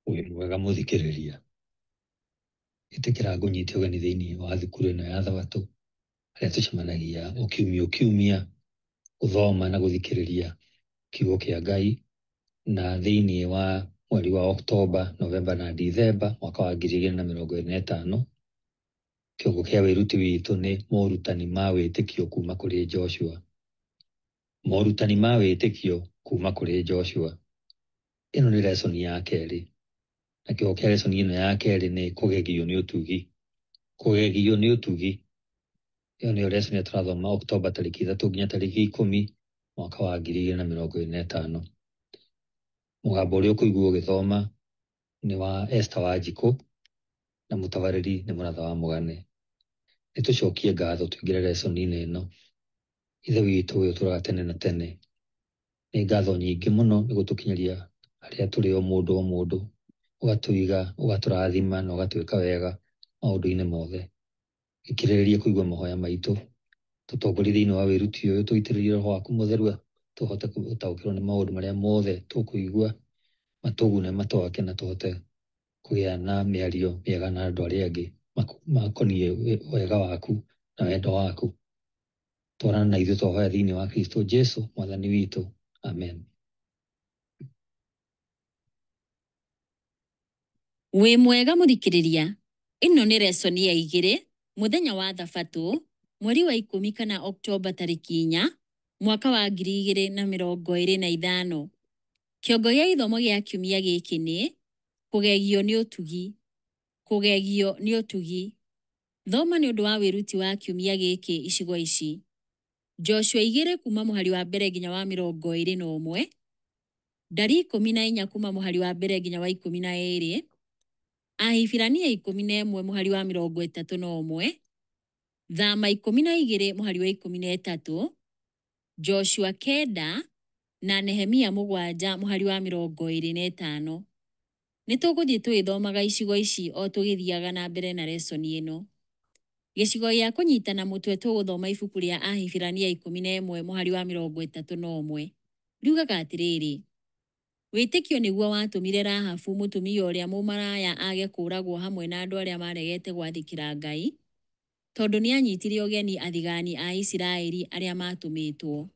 Wĩ mwega mũthikĩrĩria, ĩtĩkĩra ngũnyite ũgeni thĩinĩ wa thukuru ĩno ya Thabatũ, harĩa tũcemanagia o kiumia o kiumia gũthoma na gũthikĩrĩria kiugo kĩa Ngai, na thĩinĩ wa mweri wa Oktoba, Novemba na Dithemba mwaka wa 2025, kĩongo kĩa wĩruti witũ nĩ morutani ma wĩtĩkio kuma kũrĩ Joshua. Morutani ma wĩtĩkio kuma kũrĩ Joshua. Ĩno nĩ lesson ya kerĩ, na kĩongo kĩa lesson ĩno ya kerĩ nĩ kũgegio nĩ ũtugi. Kũgegio nĩ ũtugi. Ĩyo nĩyo lesson ĩrĩa tũrathoma Oktoba tarĩki 3 nginya tarĩki 10 mwaka wa 2025. Mũgambo ũrĩa ũkũigua ũgĩthoma nĩ wa Esther Wanjikũ na mũtabarĩri nĩ Mũratha wa Mũgane. Nĩ tũcokie ngatho tũingĩre lesson-inĩ ĩno. Ithe witũ ũyũ ũtũũraga tene na tene, nĩ ngatho nyingĩ mũno nĩ gũtũkinyĩria harĩa tũrĩ o mũndũ o mũndũ, ũgatũiga, ũgatũrathima na ũgatwĩka wega maũndũ-inĩ mothe. Gĩkirĩrĩrie kũigua mahoya maitũ, tũtongorie thĩinĩ wa wĩruti ũyũ, tũitĩrĩrie Roho waku mũtheru tũhote gũtaũkĩrwo nĩ maũndũ marĩa mothe tũkũigua, matũgune, matwake na tũhote kũgĩa na mĩario mĩega na andũ arĩa angĩ makoniĩ wega waku na wendo waku. Twarana na ithuĩ twahoya thĩinĩ wa Kristo Jesu mwathani witũ. Amen. Wĩ mwega mũthikĩrĩria, ĩno nĩ resoni ya igĩrĩ mũthenya wa Thabatũ mweri wa 10 kana Oktoba tarĩki 4 mwaka wa 2025. Kĩongo gĩa gĩthomo gĩa kiumia gĩkĩ nĩ kũgegio nĩ ũtugi. Kũgegio nĩ ũtugi. Thoma nĩ ũndũ wa wĩruti wa kiumia gĩkĩ icigo ici: Joshua 2 kuma mũhari wa mbere nginya wa 21, Ndari 14 kuma mũhari wa mbere nginya wa 12, Ahibirania 11 mũhari wa 31, Thama 12 mũhari wa 13, Joshua 9 na Nehemia 7 mũhari wa 25. Nĩ tũgũthiĩ tũgĩthomaga icigo ici o tũgĩthiaga na mbere na lesson ĩno. Gĩcigo gĩa kũnyitana mũtwe tũgũthoma ibuku rĩa Ahibirania 11 mũhari wa 31. Riugaga atĩrĩrĩ, wĩtĩkio nĩguo watũmire Rahabu mũtumia ũrĩa mũmaraya age kũũragwo hamwe na andũ arĩa maregete gwathĩkĩra Ngai, tondũ nĩanyitire ũgeni athigani a Isiraeli arĩa maatũmĩtwo.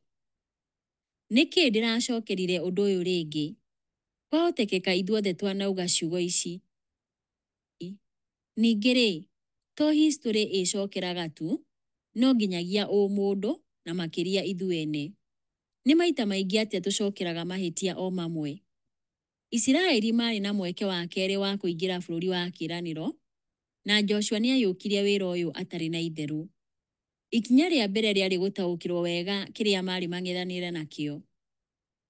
Nĩkĩ ndĩracokerire ũndũ ũyũ rĩngĩ? Kwahotekeka ithuothe twanauga ciugo ici. Ningĩ-rĩ, to historĩ ĩcokeraga tu, no nginyagia ũmũndũ, na makĩria ithuene. Nĩ maita maingĩ atĩa tũcokeraga mahĩtia o mamwe? Isiraeli maarĩ na mweke wa kerĩ wa kũingĩra bũrũri wa kĩĩranĩro, na Joshua nĩaiyũkirie wĩra ũyũ atarĩ na itherũ. Ikinya rĩa mbere rĩarĩ gũtaũkĩrũo wega kĩrĩa maarĩ mang'ethanĩre nakĩo.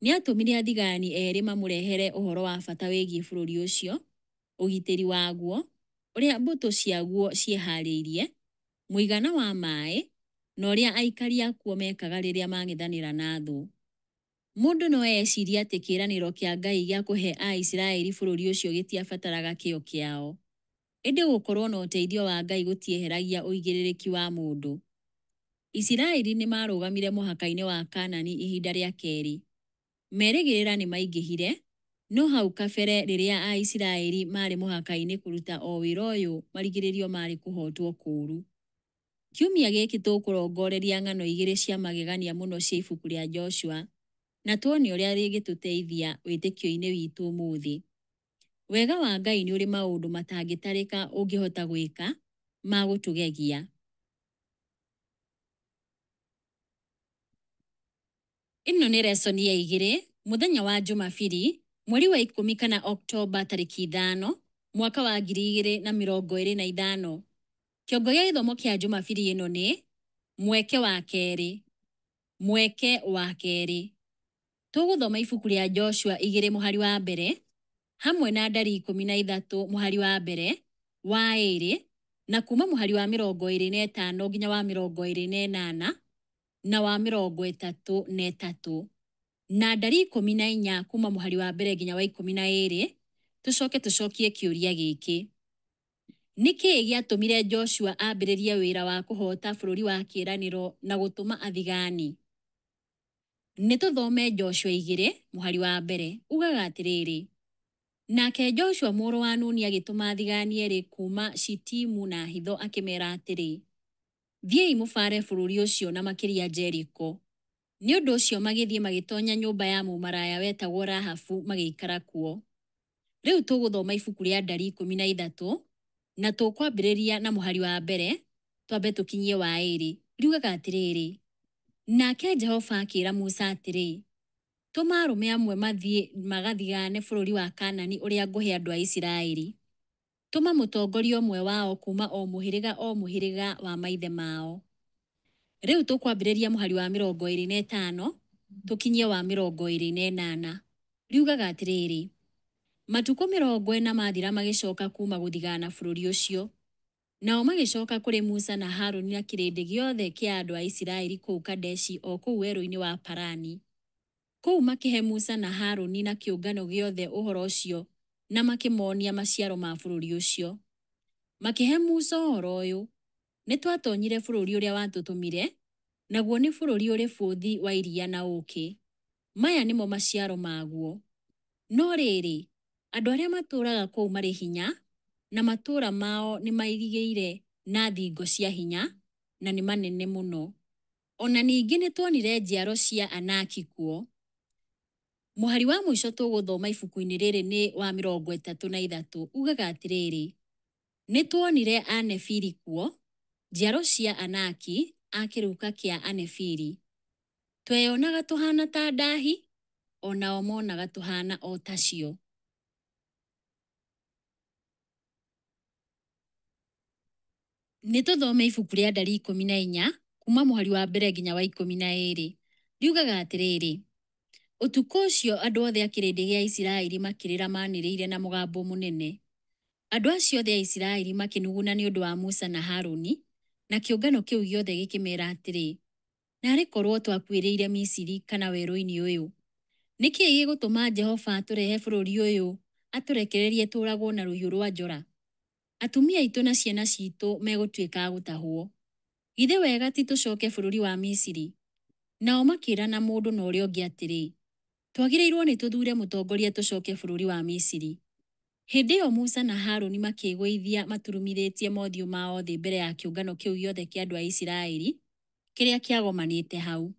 Nĩatũmire athigani erĩ mamũrehere ũhoro wa bata wĩgiĩ bũrũri ũcio, ũgitĩri waguo, ũrĩa mbũtũ ciaguo ciĩhaarĩirie, mũigana wa maĩ, na ũrĩa aikari akuo meekaga rĩrĩa mang'ethanĩra na thũ. Mũndũ no ecirie atĩ kĩĩranĩro kĩa Ngai gĩa kũhe Aisiraeli bũrũri ũcio gĩtiabataraga kĩyo kĩao. Ĩndĩ gũkorũo na ũteithio wa Ngai gũtieheragia ũigĩrĩrĩki wa mũndũ. Isiraeli nĩ maarũgamire mũhaka-inĩ wa Kanaani ihinda rĩa kerĩ. Merĩgĩrĩra nĩ maingĩhire, no hau kabere rĩrĩa Aisiraeli maarĩ mũhaka-inĩ kũruta o wĩra ũyũ marigĩrĩrio maarĩ kũhootwo kũũru. Kiumia gĩkĩ tũkũrongoreria ng'ano igĩrĩ cia magegania mũno cia ibuku rĩa Joshua na tuone ũrĩa rĩngĩtũteithia wĩtĩkio-inĩ witũ ũmũthĩ. Wega wa Ngai nĩ ũrĩ maũndũ matangĩtarĩka ũngĩhota gwĩka ma gũtũgegia. Ĩno nĩ resoni ya igĩrĩ mũthenya wa Jumabiri mweri wa 10 kana Oktoba tarĩki 5 mwaka wa 2025. Kĩongo gĩa gĩthomo kĩa Jumabiri ĩno nĩ mweke wa kerĩ. Mweke wa kerĩ. Tũgũthoma ibuku rĩa Joshua 2 mũhari wa mbere hamwe na Ndari 13 mũhari wa mbere wa ĩrĩ na kuma mũhari wa 25 nginya wa 28 na wa 33 na Ndari 14 kuma mũhari wa mbere nginya wa 12. Tũcoke tũcokie kĩũria gĩkĩ: nĩ kĩĩ gĩatũmire Joshua ambĩrĩrie wĩra wa kũhoota bũrũri wa kĩĩranĩro na gũtũma athigani? Nĩ tũthome Joshua 2 mũhari wa mbere ugaga atĩrĩrĩ, Nake Joshua mũrũ wa Nuni agĩtũma athigani eerĩ kuuma Shitimu na hitho akĩmeera atĩrĩ, Thiĩi mũbaare bũrũri ũcio na makĩria Jeriko. Nĩ ũndũ ũcio magĩthiĩ magĩtonya nyũmba ya mũmaraya wetagwo Rahabu magĩikara kuo. Rĩu tũgũthoma ibuku rĩa Ndari 13 na tũkwambĩrĩria na mũhari wa mbere twambe tũkinyie wa ĩrĩ. Riugaga atĩrĩrĩ, nake Jehova akĩra Musa atĩrĩ, tũma arũme amwe mathiĩ magathigaane bũrũri wa Kaanani ũrĩa ngũhe andũ a Isiraeli. Tũma mũtongoria ũmwe wao kuuma o mũhĩrĩga o mũhĩrĩga wa maithe mao. Rĩu tũkwambĩrĩria mũhari wa 25 tũkinyie wa 28. Riugaga atĩrĩrĩ, matukũ 40 mathira magĩcoka kuuma gũthigaana bũrũri ũcio. Nao magĩcoka kũrĩ Musa na Haruni na kĩrĩndĩ gĩothe kĩa andũ a Isiraeli kũu Kadeshi o kũu werũ-inĩ wa Parani. Kũu makĩhe Musa na Haruni na kĩũngano gĩothe ũhoro ũcio na makĩmoonia maciaro ma bũrũri ũcio. Makĩhe Musa ũhoro ũyũ, nĩ twatoonyire bũrũri ũrĩa watũtũmire, naguo nĩ bũrũri ũrĩ bũthi wa iria na ũũkĩ. Maya nĩmo maciaro maguo. No rĩrĩ, andũ arĩa matũũraga kũu marĩ hinya, na matũũra mao nĩmairigĩire na thingo cia hinya, na nĩ manene mũno. O na ningĩ nĩtuonire njiaro cia Anaki kuo. Mũhari wa mũico tũgũthoma ibuku-inĩ rĩrĩ nĩ wa 33 ugaga atĩrĩrĩ, nĩtuonire Anefiri kuo, njiaro cia Anaki a kĩruka kĩa Anefiri. Tweyonaga tũhaana ta ndaahi, o nao moonaga tũhaana o tacio. Nĩ tũthome ibuku rĩa Ndari 14 kuuma mũhari wa mbere nginya wa 12. Riugaga atĩrĩrĩ, ũtukũ ũcio andũ othe a kĩrĩndĩ gĩa Isiraeli makĩrĩra maanĩrĩire na mũgambo mũnene. Andũ acio othe a Isiraeli makĩnuguna nĩ ũndũ wa Musa na Haruni, na kĩũngano kĩu gĩothe gĩkĩmeera atĩrĩ, naarĩ korwo twakuĩrĩire Misiri kana werũ-inĩ ũyũ! Nĩ kĩĩ gĩgũtũma Jehova atũrehe bũrũri ũyũ atũrekererie tũũragwo na rũhiũ rwa njora? Atumia aitũ na ciana ciitũ megũtuĩka a gũtahwo. Githĩ wega ti tũcoke bũrũri wa Misiri? Nao makĩĩrana mũndũ na ũrĩa ũngĩ atĩrĩ, twagĩrĩirwo nĩ tũthuure mũtongoria tũcoke bũrũri wa Misiri. Hĩndĩ ĩyo Musa na Haruni makĩĩgũithia maturumithĩtie mothiũ mao thĩ mbere ya kĩũngano kĩu gĩothe kĩa andũ a Isiraeli kĩrĩa kĩagomanĩte hau.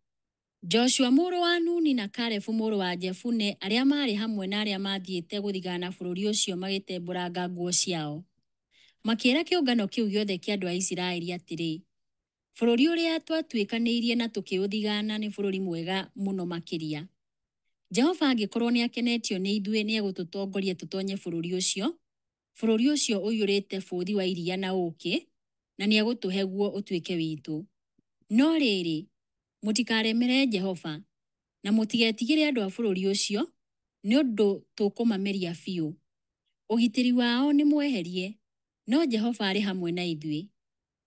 Joshua mũrũ wa Nuni na Kalebu mũrũ wa Jefune arĩa maarĩ hamwe na arĩa maathiĩte gũthigaana bũrũri ũcio magĩtembũranga nguo ciao. Makĩĩra kĩũngano kĩu gĩothe kĩa andũ a Isiraeli atĩrĩ, bũrũri ũrĩa twatuĩkanĩirie na tũkĩũthigaana nĩ bũrũri mwega mũno makĩria. Jehova angĩkorwo nĩakenetio nĩ ithuĩ nĩegũtũtongoria tũtoonye bũrũri ũcio ũiyũrĩte bũthi wa iria na ũũkĩ, na nĩegũtũhe guo ũtuĩke witũ. No rĩrĩ, mũtikaremere Jehova, na mũtigetigĩre andũ a bũrũri ũcio, nĩ ũndũ tũkũmameria biũ. Ũgitĩri wao nĩ mweherie, no Jehova arĩ hamwe na ithuĩ.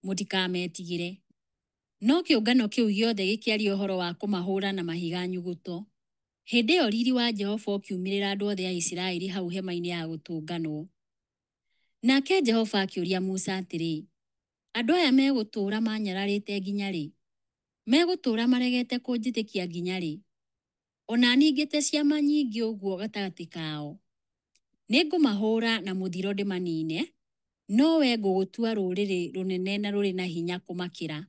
Mũtikametigĩre. No kĩũngano kĩu gĩothe gĩkĩaria ũhoro wa kũmahũũra na mahiga nyuguto. Hĩndĩ ĩyo riri wa Jehova ũkiumĩrĩra andũ othe a Isiraeli hau hema-inĩ ya gũtũnganwo. Nake Jehova akĩũria Musa atĩrĩ, andũ aya megũtũũra maanyararĩte nginya rĩ? Megũtũũra maregete kũnjĩtĩkia nginya rĩ? O na ningĩte ciama nyingĩ ũguo gatagatĩ kao. Nĩngũmahũũra na mũthiro ndĩmaniine, no wee ngũgũtua rũrĩrĩ rũnene na rũrĩ na hinya kũmakĩra.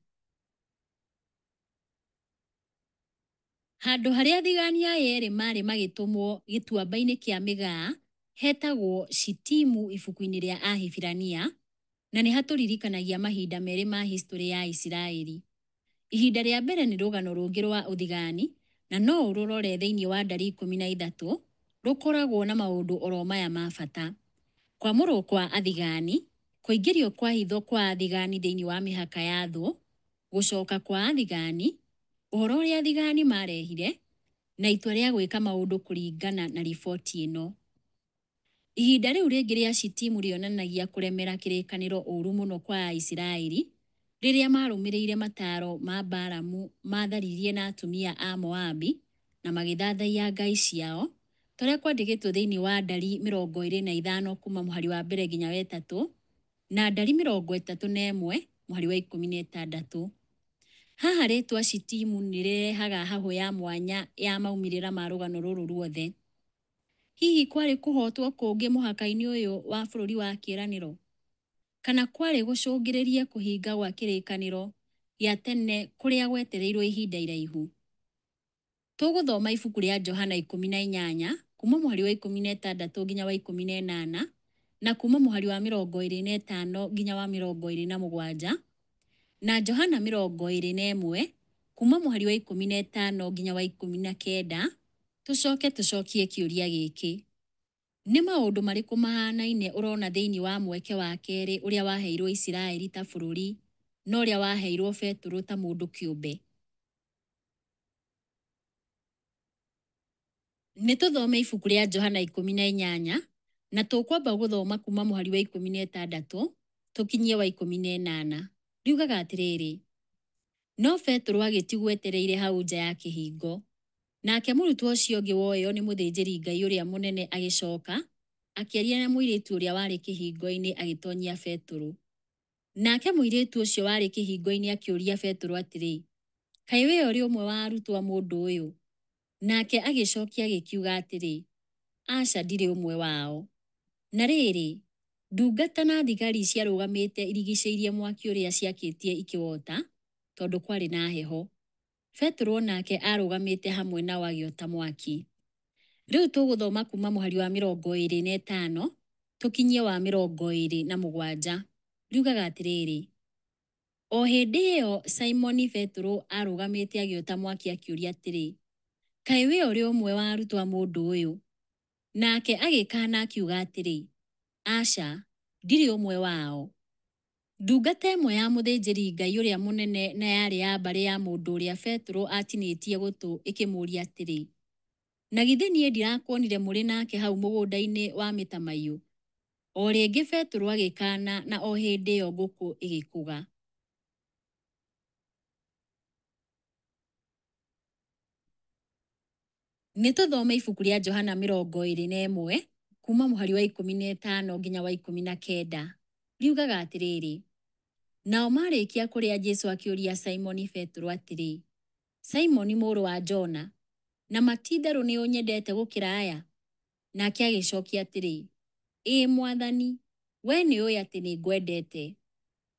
Handũ harĩa athigani aya erĩ maarĩ magĩtũmwo gĩtuamba-inĩ kĩa Mĩgaa hetagwo Shitimu ibuku-inĩ rĩa Ahibirania, na nĩ hatũririkanagia mahinda merĩ ma historĩ ya Isiraeli. Ihinda rĩa mbere nĩ rũgano rũngĩ rwa ũthigani, na no ũrũrore thĩinĩ wa Ndari 13, rũkoragwo na maũndũ oro maya ma bata: kwamũrwo kwa athigani, kũingĩrio kwa hitho kwa athigani thĩinĩ wa mĩhaka ya thũ, gũcoka kwa athigani, ũhoro ũrĩa athigani maarehire, na itua rĩa gwĩka maũndũ kũringana na riboti ĩno. Ihinda rĩu rĩngĩ rĩa Shitimu rĩonanagia kũremera kĩrĩkanĩro ũũru mũno kwa Aisiraeli rĩrĩa maarũmĩrĩire mataaro ma Balamu maatharirie na atumia a Moabi na magĩthathaiya ngai ciao, ta ũrĩa kwandĩkĩtwo thĩinĩ wa Ndari 25 kuuma mũhari wa mbere nginya wa ĩtatũ na Ndari 31 mũhari wa 16. Haha rĩĩtwa Shitimu nĩ rĩrehaga hahũ ya mwanya ya maumĩrĩra ma rũgano rũrũ ruothe. Hihi kwarĩ kũhootwo kũngĩ mũhaka-inĩ ũyũ wa bũrũri wa kĩĩranĩro? Kana kwarĩ gũcũngĩrĩrie kũhinga gwa kĩrĩkanĩro gĩa tene kũrĩa gwetereirwo ihinda iraihu? Tũgũthoma ibuku rĩa Johana 18 kuma mũhari wa 16 nginya wa 18 na kuma mũhari wa 25 nginya wa 27 na Johana 21 kuma mũhari wa 15 nginya wa 19, tũcoke tũcokie kĩũria gĩkĩ. Nĩ maũndũ marĩkũ mahanaine ũrona thĩinĩ wa mweke wa kerĩ ũrĩa waheirwo Isiraeli ta bũrũri na ũrĩa waheirwo Betũrũ ta mũndũ kĩũmbe? Nĩ tũthome ibuku rĩa Johana 18 na tũkwamba gũthoma kuma mũhari wa 16 tũkinyie wa 18. Riugaga atĩrĩrĩ, no Betũrũ agĩtigwo etereire hau nja ya kĩhingo. Nake mũrutwo ũcio ũngĩ woĩo nĩ mũthĩnjĩri-Ngai ũrĩa mũnene agĩcoka, akĩaria na mũirĩtu ũrĩa warĩ kĩhingo-inĩ agĩtonyia Betũrũ. Nake mũirĩtu ũcio warĩ kĩhingo-inĩ akĩũria Betũrũ atĩrĩ, Kaĩ wee ũrĩ ũmwe wa arutwo a mũndũ ũyũ? Nake agĩcokia agĩkiuga atĩrĩ, Aca ndirĩ ũmwe wao. Na rĩrĩ, ndungata na thigari ciarũgamĩte irigicĩirie mwaki ũrĩa ciakĩtie ikĩwota, tondũ kwarĩ na heho. Betũrũ o nake aarũgamĩte hamwe nao agĩota mwaki. Rĩu tũgũthoma kuma mũhari wa 25 tũkinyie wa 27. Riugaga atĩrĩrĩ, o hĩndĩ ĩyo Simoni Betũrũ aarũgamĩte agĩota mwaki akĩũria atĩrĩ, Kaĩ wee ũrĩ ũmwe wa arutwo a mũndũ ũyũ? Nake agĩkaana akiuga atĩrĩ, Aca, ndirĩ ũmwe wao. Ndungata ĩmwe ya mũthĩnjĩri-Ngai ũrĩa mũnene na yarĩ ya mbarĩ ya mũndũ ũrĩa Betũrũ aatinĩtie gũtũ ĩkĩmũũria atĩrĩ, Na githĩ niĩ ndirakuonire mũrĩ nake hau mũgũnda-inĩ wa mĩtamaiyũ? O rĩngĩ Betũrũ agĩkaana na o hĩndĩ ĩyo ngũkũ ĩgĩkũga. Nĩ tũthome ibuku rĩa Johana 21 kuma mũhari wa 15 nginya wa 19. Riugaga atĩrĩrĩ, nao marĩkia kũrĩa Jesu akĩũria Simoni Betũrũ atĩrĩ, Simoni mũrũ wa Jona, na ma ti-itherũ nĩ ũnyendete gũkĩra aya? Nake agĩcokia atĩrĩ, Ĩĩ Mwathani, wee nĩũĩ atĩ nĩ ngwendete.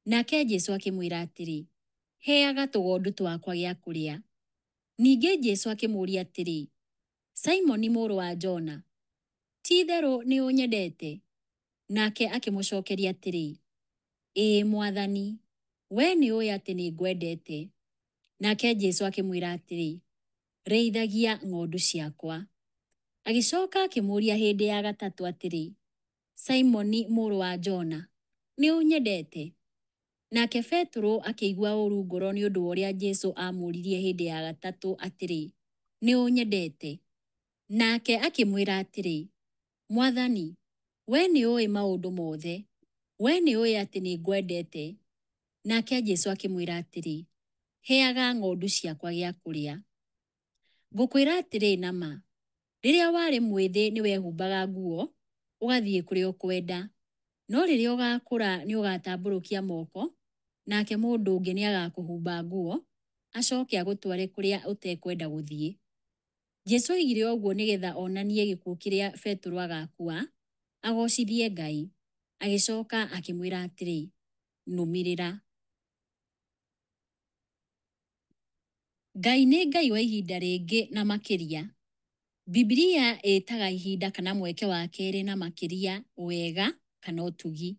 Nake Jesu akĩmwĩra atĩrĩ, Heaga tũgondu twakwa gĩa kũrĩa. Ningĩ Jesu akĩmũũria atĩrĩ, Simoni mũrũ wa Jona, ti-itherũ nĩ ũnyendete? Nake akĩmũcokeria atĩrĩ, Ĩĩ Mwathani, wee nĩũĩ atĩ nĩ ngwendete. Nake Jesu akĩmwĩra atĩrĩ, Rĩithagia ng'ondu ciakwa. Agĩcoka akĩmũũria hĩndĩ ya gatatũ atĩrĩ, Simoni mũrũ wa Jona, nĩ ũnyendete? Nake Betũrũ akĩigua ũũru ngoro nĩ ũndũ wa ũrĩa Jesu aamũũririe hĩndĩ ya gatatũ atĩrĩ, Nĩ ũnyendete? Nake akĩmwĩra atĩrĩ, Mwathani, wee nĩũĩ maũndũ mothe, wee nĩũĩ atĩ nĩ ngwendete. Nake Jesu akĩmwĩra atĩrĩ, Heaga ng'ondu ciakwa gĩa kũrĩa. Ngũkwĩra atĩrĩ na ma, rĩrĩa warĩ mwĩthĩ nĩ wehumbaga nguo, ũgathiĩ kũrĩa ũkwenda. No rĩrĩa ũgaakũra nĩ ũgatambũrũkia moko, nake mũndũ ũngĩ nĩ agakũhumba nguo, acoke agũtware kũrĩa ũtekwenda gũthiĩ. Jesu oigire ũguo nĩgetha onanie gĩkuũ kĩrĩa Betũrũ agaakua, agoocithie Ngai. Agĩcoka akĩmwĩra atĩrĩ, Nũmĩrĩra. Ngai nĩ Ngai wa ihinda rĩngĩ na makĩria. Bibilia ĩtaga ihinda kana mweke wa kerĩ na makĩria wega kana ũtugi.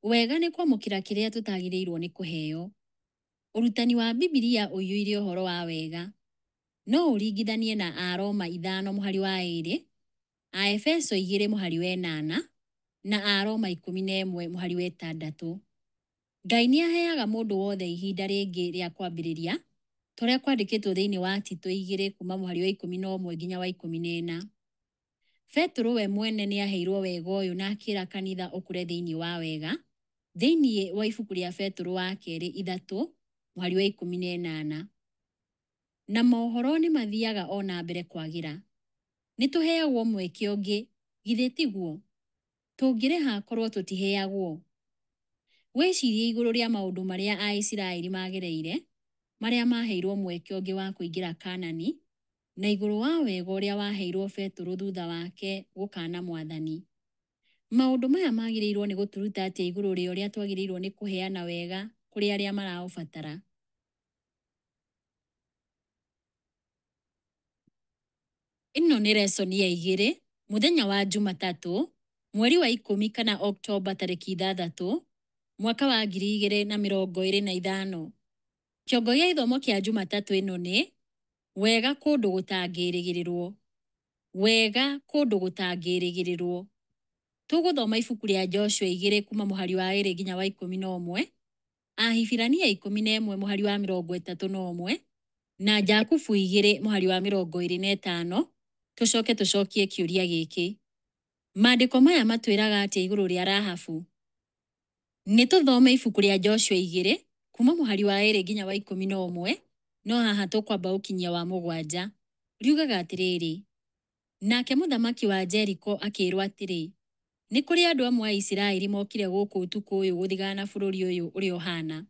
Wega nĩ kwamũkĩra kĩrĩa tũtagĩrĩirwo nĩ kũheo. Ũrutani wa Bibilia ũiyũire ũhoro wa wega. No ũringithanie na Aroma 5 mũhari wa 2, Aefeso 2 mũhari wa 8, na Aroma 11 mũhari wa 6. Ngai nĩ aheaga mũndũ wothe ihinda rĩngĩ rĩa kwambĩrĩria, ta ũrĩa kwandĩkĩtwo thĩinĩ wa Tito 2 kuma mũhari wa 11 nginya wa 14. Betũrũ we mwene nĩ aheirwo wega ũyũ na akĩra kanitha ũkũre thĩinĩ wa wega, thĩinĩ wa ibuku rĩa Betũrũ wa kerĩ 3 mũhari wa 18. Na mohoro nĩ mathiaga o na mbere kwagĩra. Nĩ tũheagwo mweke ũngĩ, githĩ tiguo? Tũngĩrĩha korwo tũtiheagwo? Wĩcirie igũrũ rĩa maũndũ marĩa Aisiraeli magereire, marĩa maheirwo mweke ũngĩ wa kũingĩra Kaanani, na igũrũ wa wega ũrĩa waheirwo Betũrũ thutha wake gũkana Mwathani. Maũndũ maya magĩrĩirwo nĩ gũtũruta atĩa igũrũ rĩa ũrĩa twagĩrĩirwo nĩ kũheana wega kũrĩ arĩa maraũbatara? Ĩno nĩ resoni ya 2, mũthenya wa Jumatatũ, mweri wa 10 kana Oktomba tarĩki 6, mwaka wa 2025. Kĩongo gĩa gĩthomo kĩa Jumatatũ ĩno nĩ wega kũndũ gũtangĩrĩgĩrĩrwo. Wega kũndũ gũtangĩrĩgĩrĩrwo. Tũgũthoma ibuku rĩa Joshua 2 kuma mũhari wa 2 nginya wa 11, Ahibirania 11 mũhari wa 31, na Jakubu 2 mũhari wa 25, tũcoke tũcokie kĩũria gĩkĩ. Maandĩko maya matwĩraga atĩa igũrũ rĩa Rahabu? Nĩ tũthome ibuku rĩa Joshua 2 kuma mũhari wa 2 nginya wa 11, no haha tũkwamba gũkinyia wa 7. Riugaga atĩrĩrĩ, nake mũthamaki wa Jeriko akĩĩrwo atĩrĩ, nĩ kũrĩ andũ amwe a Isiraeli mokire gũkũ ũtukũ ũyũ gũthigana bũrũri ũyũ ũrĩa ũhaana.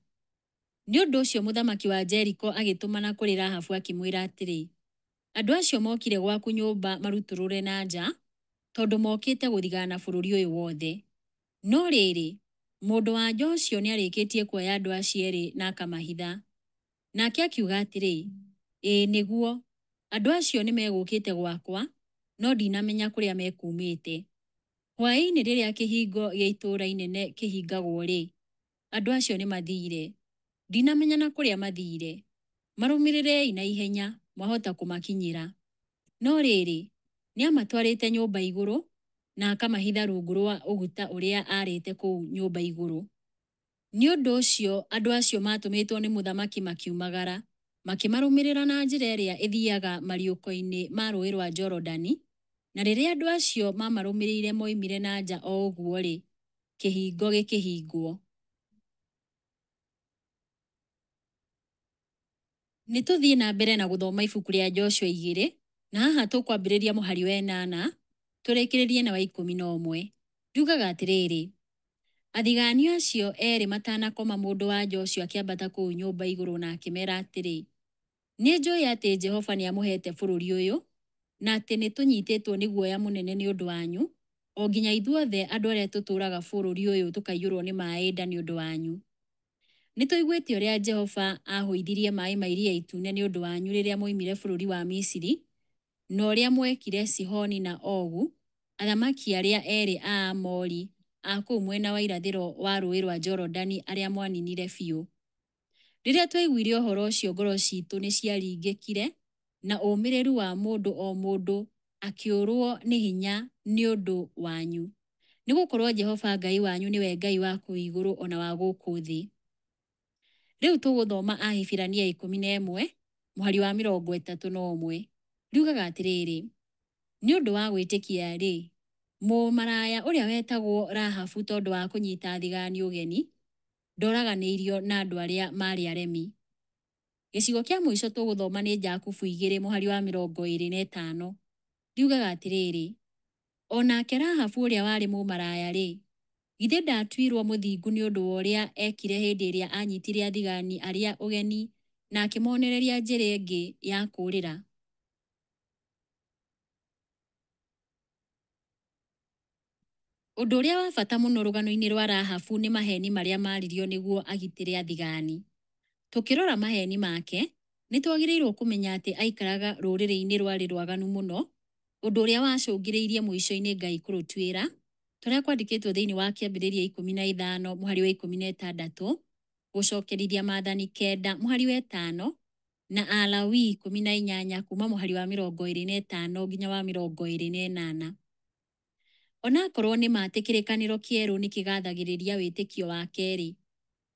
Nĩ ũndũ ũcio mũthamaki wa Jeriko agĩtũmana kũrĩ Rahabu akĩmwĩra atĩrĩ, andũ acio mokire gwaku nyũmba marutũrũre na nja, tondũ mokĩte gũthigana bũrũri ũyũ wothe. No rĩrĩ, mũndũ-wa-nja ũcio nĩarĩkĩtie kuoya andũ acio eerĩ na akamahitha. Nake akiuga atĩrĩ, ĩĩ nĩguo, andũ acio nĩmegũkĩte gwakwa, no ndinamenya kũrĩa mekuumĩte. Hwaĩ-inĩ rĩrĩa kĩhingo gĩa itũũra inene kĩhingagwo-rĩ, andũ acio nĩmathiire. Ndinamenya na kũrĩa mathiire. Marũmĩrĩrei na ihenya, mwahota kũmakinyĩra. No rĩrĩ, nĩamatwarĩte nyũmba igũrũ, na akamahitha rungu rwa ũguta ũrĩa aarĩte kũu nyũmba igũrũ. Nĩ ũndũ ũcio andũ acio maatũmĩtwo nĩ mũthamaki makiumagara, makĩmarũmĩrĩra na njĩra ĩrĩa ĩthiiaga mariũko-inĩ ma Rũũĩ rwa Jorodani, na rĩrĩa andũ acio maamarũmĩrĩire moimire na nja o ũguo-rĩ, kĩhingo gĩkĩhingwo. Nĩ tũthiĩ na mbere na gũthoma ibuku rĩa Joshua 2, na haha tũkwambĩrĩria mũhari wa 8, tũrĩkĩrĩrie na wa 11. Riugaga atĩrĩrĩ, athigaani acio eerĩ matanakoma mũndũ-wa-nja ũcio akĩambata kũu nyũmba igũrũ na akĩmeera atĩrĩ, nĩnjũũĩ atĩ Jehova nĩamũheete bũrũri ũyũ, na atĩ nĩtũnyiitĩtwo nĩ guoya mũnene nĩ ũndũ wanyu, o nginya ithuothe andũ arĩa tũtũũraga bũrũri ũyũ tũkaiyũrwo nĩ maaĩ nda nĩ ũndũ wanyu. Nĩtũiguĩte ũrĩa Jehova aahũithirie maaĩ ma Iria Itune nĩ ũndũ wanyu rĩrĩa mwoimire bũrũri wa Misiri, na ũrĩa mwekire Sihoni na Ogu, athamaki arĩa eerĩ a Aamori a kũu mwena wa irathĩro wa Rũũĩ rwa Jorodani arĩa mwaniinire biũ. Rĩrĩa twaiguire ũhoro ũcio ngoro ciitũ nĩciaringĩkire, na ũmĩrĩru wa mũndũ o mũndũ akĩũrwo nĩ hinya nĩ ũndũ wanyu. Nĩgũkorwo Jehova Ngai wanyu nĩwe Ngai wa kũu igũrũ o na wa gũkũ thĩ. Rĩu tũgũthoma Ahibirania 11 mũhari wa 31. Riugaga atĩrĩrĩ, nĩ ũndũ wa gwĩtĩkia-rĩ, mũmaraya ũrĩa wetagwo Rahabu tondũ wa kũnyita athigani ũgeni, ndoraganĩirio na andũ arĩa maarĩ aremi. Gĩcigo kĩa mũico tũgũthoma nĩ Jakubu 2 mũhari wa 25. Riugaga atĩrĩrĩ, o nake Rahabu ũrĩa warĩ mũmaraya-rĩ, githĩ ndaatuirwo mũthingu nĩ ũndũ wa ũrĩa eekire hĩndĩ ĩrĩa aanyitire athigani arĩa ũgeni na akĩmonereria njĩra ĩngĩ ya kũũrĩra? Ũndũ ũrĩa wa bata mũno rũgano-inĩ rwa Rahabu nĩ maheeni marĩa maaririo nĩguo agitĩre athigani. Tũkĩrora maheeni make, nĩ twagĩrĩirũo kũmenya atĩ aikaraga rũrĩrĩ-inĩ rwarĩ rwaganu mũno, ũndũ ũrĩa wacũngĩrĩirie mũico-inĩ Ngai kũrũtuĩra, ta ũrĩa kwandĩkĩtwo thĩinĩ wa Kĩambĩrĩria 15 mũhari wa 16, Gũcokerithia Maathani 9 mũhari wa 5, na Alawii 18 kuuma mũhari wa 25 nginya wa 28. Onakorwo nĩ ma atĩ kĩrĩkanĩro kĩerũ nĩ kĩgathagĩrĩria wĩtĩkio wake-rĩ,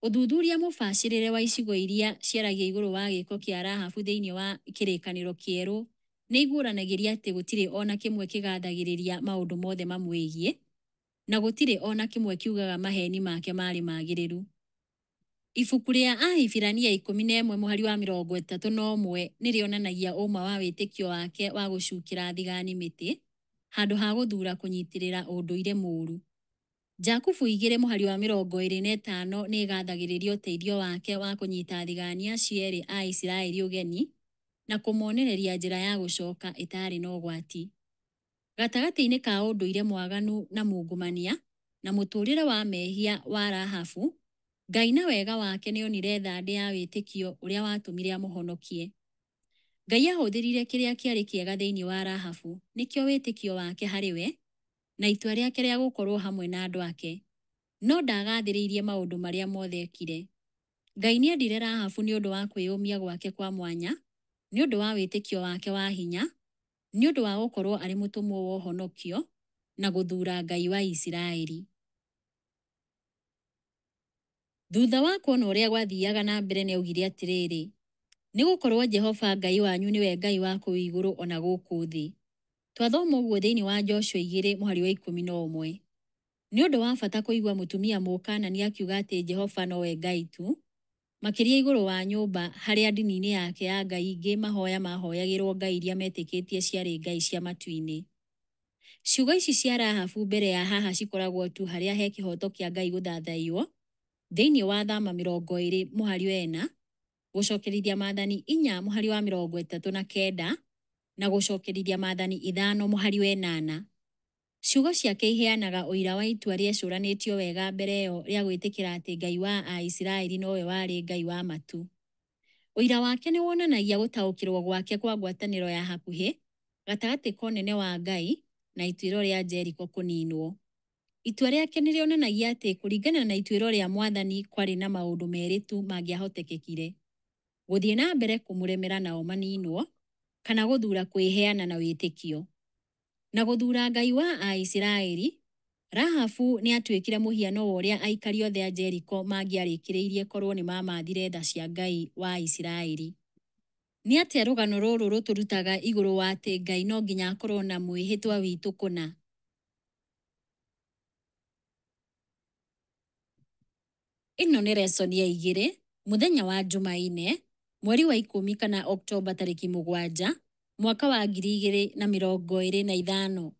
ũthuthuria mũbacĩrĩre wa icigo iria ciaragia igũrũ wa gĩĩko kĩa Rahabu thĩinĩ wa kĩrĩkanĩro kĩerũ nĩ iguũranagĩria atĩ gũtirĩ o na kĩmwe kĩgathagĩrĩria maũndũ mothe mamwĩgiĩ, na gũtirĩ o na kĩmwe kiugaga maheeni make maarĩ magĩrĩru. Ibuku rĩa Ahibirania 11 mũhari wa 31 nĩ rĩonanagia ũũma wa wĩtĩkio wake wa gũcukĩra athigani mĩtĩ handũ ha gũthuura kũnyitĩrĩra ũndũire mũũru. Jakubu 2 mũhari wa 25 nĩ ĩgathagĩrĩria ũteithio wake wa kũnyita athigani acio erĩ a Isiraeli ũgeni na kũmonereria njĩra ya gũcoka ĩtaarĩ na ũgwati. Gatagatĩ-inĩ ka ũndũire mwaganu na mungumania na mũtũũrĩre wa mehia wa Rahabu, Ngai na wega wake nĩonire thandĩ ya wĩtĩkio ũrĩa watũmire amũhonokie. Ngai ahũthĩrire kĩrĩa kĩarĩ kĩega thĩinĩ wa Rahabu, nĩkĩo wĩtĩkio wake harĩ we na itua rĩake rĩa gũkorũo hamwe na andũ ake. No ndagathĩrĩirie maũndũ marĩa mothe ekire. Ngai nĩendire Rahabu nĩ ũndũ wa kwĩyũmia gwake kwa mwanya, nĩ ũndũ wa wĩtĩkio wake wa hinya, nĩ ũndũ wa gũkorũo arĩ mũtũmwo wa ũhonokio, na gũthuura Ngai wa Isiraeli. Thutha wa kuona ũrĩa gwathiaga na mbere nĩ aaugire atĩrĩrĩ, Nĩ gũkorũo Jehova Ngai wanyu nĩwe Ngai wa kũu igũrũ o na gũkũ thĩ. Twathoma ũguo thĩinĩ wa Joshua 2 mũhari wa 11. Nĩ ũndũ wa bata kũigua mũtumia Mũkaanani akiuga atĩ Jehova nowe Ngai tu, makĩria igũrũ wa nyũmba, harĩa ndini-inĩ yake ya ngai ingĩ mahoya maahoyagĩrũo ngai iria metĩkĩtie ciarĩ ngai cia matu-inĩ. Ciugo ici cia Rahabu mbere ya haha cikoragwo tu harĩa he kĩhooto kĩa Ngai gũthathaiyo, thĩinĩ wa Thama 20 mũhari wa 4, Gũcokerithia Maathani 4 mũhari wa 39, na Gũcokerithia Maathani 5 mũhari wa 8. Ciugo ciake iheanaga ũira wa itua rĩecũranĩtio wega mbere ĩyo rĩa gwĩtĩkĩra atĩ Ngai wa Aisiraeli nowe warĩ Ngai wa ma tu. Ũira wake nĩ wonanagia gũtaũkĩrũo gwake kwa ngwatanĩro ya hakuhĩ gatagatĩ ka ũnene wa Ngai na ituĩro rĩa Jeriko kũniinwo. Itua rĩake nĩ rĩonanagia atĩ kũringana na ituĩro rĩa Mwathani kwarĩ na maũndũ merĩ tu mangĩahotekekire, gũthiĩ na mbere kũmũremera nao maniinwo, kana gũthuura kwĩheana na wĩtĩkio. Na gũthuura Ngai wa Aisiraeli, Rahabu nĩ aatuĩkire mũhiano wa ũrĩa aikari othe a Jeriko mangĩarĩkĩrĩirie korũo nĩ maamathire tha cia Ngai wa Isiraeli. Nĩ atĩa rũgano rũrũ rũtũrutaga igũrũ wa atĩ Ngai no nginya akorũo na mwĩhĩtwa witũ kũna? Ĩno nĩ lesson ya igĩrĩ, mũthenya wa Jumaine, mweri wa ikũmi kana Oktoba tarĩki 7, mwaka wa 2025.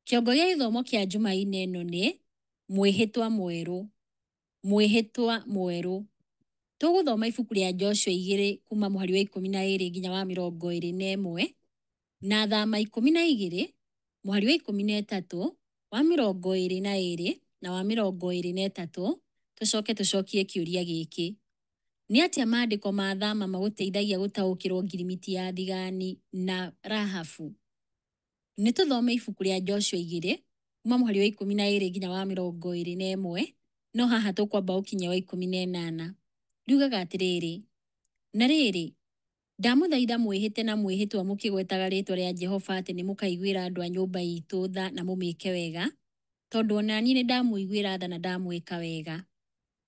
Kĩongo gĩa gĩthomo kĩa Jumaine ĩno nĩ mwĩhĩtwa mwerũ. Mwĩhĩtwa mwerũ. Tũgũthoma ibuku rĩa Joshua 2 kuma mũhari wa 12 nginya wa 21 na Thama 12 mũhari wa 13 wa 22 na wa 23, tũcoke tũcokie kĩũria gĩkĩ. Nĩ atĩa maandĩko ma Thama magũteithagia gũtaũkĩrũo ngirimiti ya thigani na Rahabu? Nĩ tũthome ibuku rĩa Joshua 2 kuma mũhari wa 12 nginya wa 21, no haha tũkwamba gũkinyia wa 18. Riugaga atĩrĩrĩ, na rĩrĩ, ndamũthaitha mwĩhĩte na mwĩhĩtwa mũkĩgwetaga rĩĩtwa rĩa Jehova atĩ nĩmũkaiguĩra andũ a nyũmba itũ tha na mũmĩke wega, tondũ o na niĩ nĩndamũiguĩra tha na ndamwĩka wega.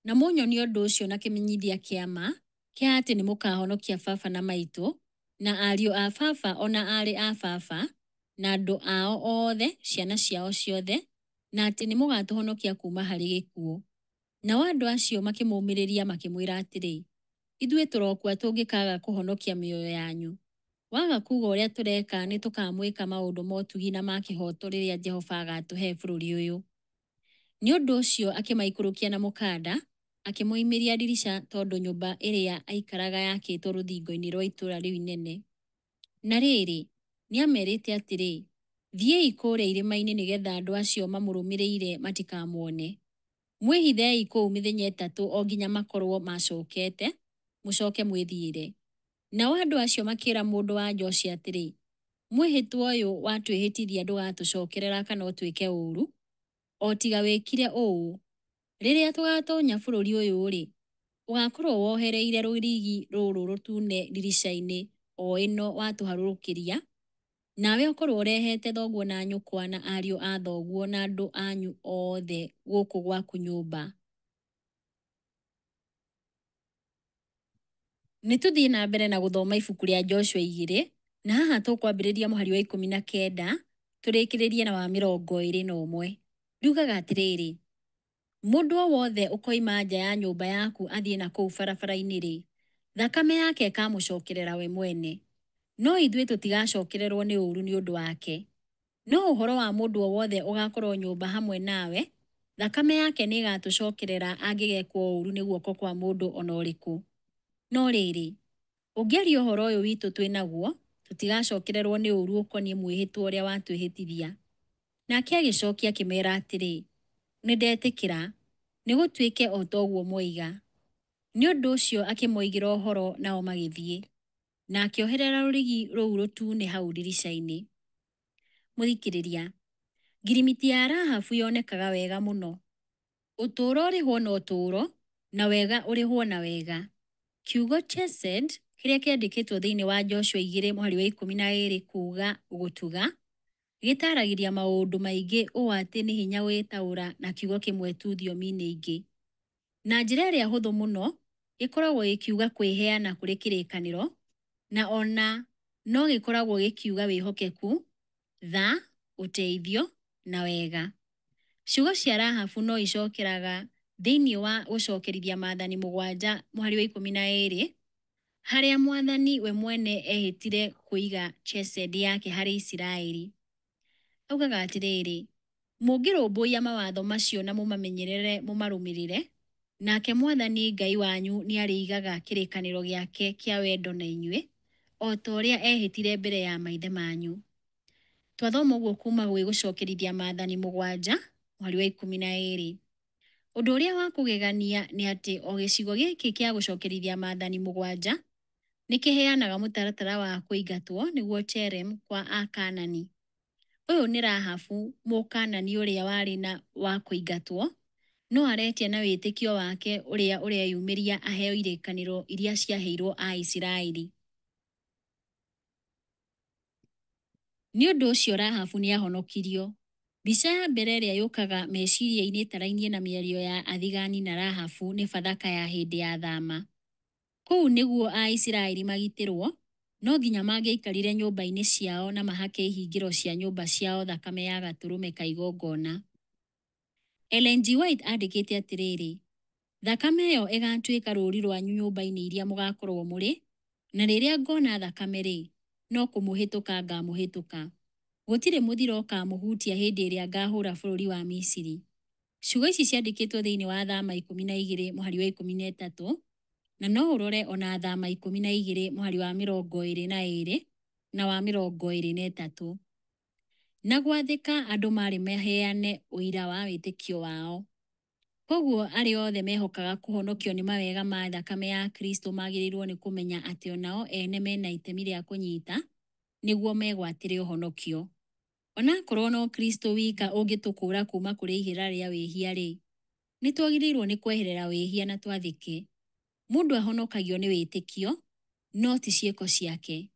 Na mũnyonie ũndũ ũcio na kĩmenyithia kĩa ma kĩa atĩ nĩmũkahonokia baba na maitũ, na ariũ a baba o na aarĩ a baba, na andũ ao othe, ciana ciao ciothe, na atĩ nĩmũgatũhonokia kuuma harĩ gĩkuũ. Nao andũ acio makĩmũũmĩrĩria makĩmwĩra atĩrĩ, Ithuĩ tũrokua tũngĩkaaga kũhonokia mĩoyo yanyu. Waga kuuga ũrĩa tũreka nĩtũkamwĩka maũndũ ma ũtugi na ma kĩhooto rĩrĩa Jehova agaatũhe bũrũri ũyũ. Nĩ ũndũ ũcio akĩmaikũrũkia na mũkanda, akĩmoimĩria ndirica tondũ nyũmba ĩrĩa aikaraga yakĩtwo rũthingo-inĩ rwa itũũra rĩu inene. Na rĩrĩ, nĩamerĩte atĩrĩ, Thiĩi kũrĩa irĩma-inĩ nĩgetha andũ acio mamũrũmĩrĩire matikamuone. Mwĩhithei kũu mĩthenya ĩtatũ o nginya makorũo macokete, mũcoke mwĩthiĩre. Nao andũ acio makĩĩra mũndũ-wa-nja ũcio atĩrĩ, Mwĩhĩtwa ũyũ watwĩhĩtithia ndũgatũcokerera kana ũtwĩke ũũru, o tiga wĩkire ũũ, rĩrĩa tũgatonya bũrũri ũyũ-rĩ, ũgaakorũo wohereire rũrigi rũrũ rũtune ndirica-inĩ o ĩno watũharũrũkĩria, nawe ũkorũo ũrehete thoguo na nyũkwa na ariũ a thoguo na andũ anyu othe gũkũ gwaku nyũmba. Nĩ tũthiĩ na mbere na gũthoma ibuku rĩa Joshua 2, na haha tũkwambĩrĩria mũhari wa 19 tũrĩkĩrĩrie na wa 21. Riugaga atĩrĩrĩ, Mũndũ o wothe ũkoima nja ya nyũmba yaku athiĩ na kũu barabara-inĩ-rĩ, thakame yake ĩkamũcokerera we mwene, no ithuĩ tũtigacokererũo nĩ ũũru nĩ ũndũ wake. No ũhoro wa mũndũ o wothe ũgaakorũo nyũmba hamwe nawe, thakame yake nĩĩgatũcokerera angĩgekwo ũũru nĩ guoko kwa mũndũ o na ũrĩkũ. No rĩrĩ, Ũngĩaria ũhoro ũyũ witũ twĩ naguo, tũtigacokererũo nĩ ũũru ũkoniĩ mwĩhĩtwa ũrĩa watwĩhĩtithia. Nake agĩcokia akĩmera atĩrĩ, Nĩndetĩkĩra, nĩgũtuĩke o ta ũguo mwoiga. Nĩ ũndũ ũcio akĩmoigĩra ũhoro, nao magĩthiĩ. Na akĩoherera rũrigi rũu rũtune hau ndirica-inĩ. Mũthikĩrĩria, ngirimiti ya Rahabu yonekaga wega mũno. Ũtũũro ũrĩhwo na ũtũũro, na wega ũrĩhwo na wega. Kiugo chesed kĩrĩa kĩandĩkĩtwo thĩinĩ wa Joshua 2 mũhari wa 12 kuuga gũtuga, gĩtaaragĩria maũndũ maingĩ ũũ atĩ nĩ hinya gũgĩtaũra na kiugo kĩmwe tu thiomi-inĩ ingĩ. Na njĩra ĩrĩa hũthũ mũno, gĩkoragwo gĩkiuga kwĩheana kũrĩ kĩrĩkanĩro, na o na no gĩkoragwo gĩkiuga wĩhokeku, tha, ũteithio, na wega. Ciugo cia Rahabu no icokeraga thĩinĩ wa gũcokerithia maathani mũgwanja mũhari wa 12, harĩa Mwathani we mwene ehĩtire kũiga chesed yake harĩ Isiraeli. Augaga atĩrĩrĩ, mũngĩrũmbũiya mawatho macio na mũmamenyerere mũmarũmĩrĩre, nake Mwathani Ngai wanyu nĩarĩigaga kĩrĩkanĩro gĩake kĩa wendo na inyuĩ, o ta ũrĩa ehĩtire mbere ya maithe manyu. Twathoma ũguo kuma gwĩ gũcokerithia maathani mũgwanja mũhari wa 12. Ũndũ ũrĩa wa kũgegania nĩ atĩ o gĩcigo gĩkĩ kĩa gũcokerithia maathani mũgwanja nĩ kĩheanaga mũtaratara wa kũingatwo nĩguo cherem kwa Akaanani. Ũyũ nĩ Rahabu Mũkaanani ũrĩa warĩ na wa kũingatwo, no aretia na wĩtĩkio wake ũrĩa ũreyumĩria aheo irĩkanĩro iria ciaheirwo Aisiraeli. Nĩ ũndũ ũcio Rahabu nĩ aahonokirio. Mbica ya mbere ĩrĩa yũkaga meciria-inĩ ĩtarainie na mĩario ya athigani na Rahabu nĩ Bathaka ya hĩndĩ ya Thama. Kũu nĩguo Aisiraeli magitĩrũo, no nginya mangĩaikarire nyũmba-inĩ ciao na mahake ihingĩro cia nyũmba ciao thakame ya gatũrũme ka igongona. Ellen G. White andĩkĩte atĩrĩrĩ, Thakame ĩyo ĩgaatuĩka rũũri rwanyu nyũmba-inĩ iria mũgaakorũo mũrĩ, na rĩrĩa ngona thakame-rĩ, no kũmũhĩtũka ngaamũhĩtũka. Gũtirĩ mũthiro ũkaamũhutia hĩndĩ ĩrĩa ngaahũũra bũrũri wa Misiri. Ciugo ici ciandĩkĩtwo thĩinĩ wa Thama 12 mũhari wa 13, na no ũrore o na Thama 12 mũhari wa 22 na wa 23. Na gwathĩka andũ maarĩ maheane ũira wa wĩtĩkio wao. Kwoguo arĩa othe mehokaga kũhonokio nĩ mawega ma thakame ya Kristo magĩrĩirũo nĩ kũmenya atĩ o nao ene mena itemi rĩa kũnyita nĩguo megwatĩre ũhonokio. Onakorũo no Kristo wika ũngĩtũkũũra kuuma kũrĩ ihera rĩa wĩhia-rĩ, nĩ twagĩrĩirũo nĩ kweherera wĩhia na twathĩke. Mũndũ ahonokagio nĩ wĩtĩkio, no ti ciĩko ciake.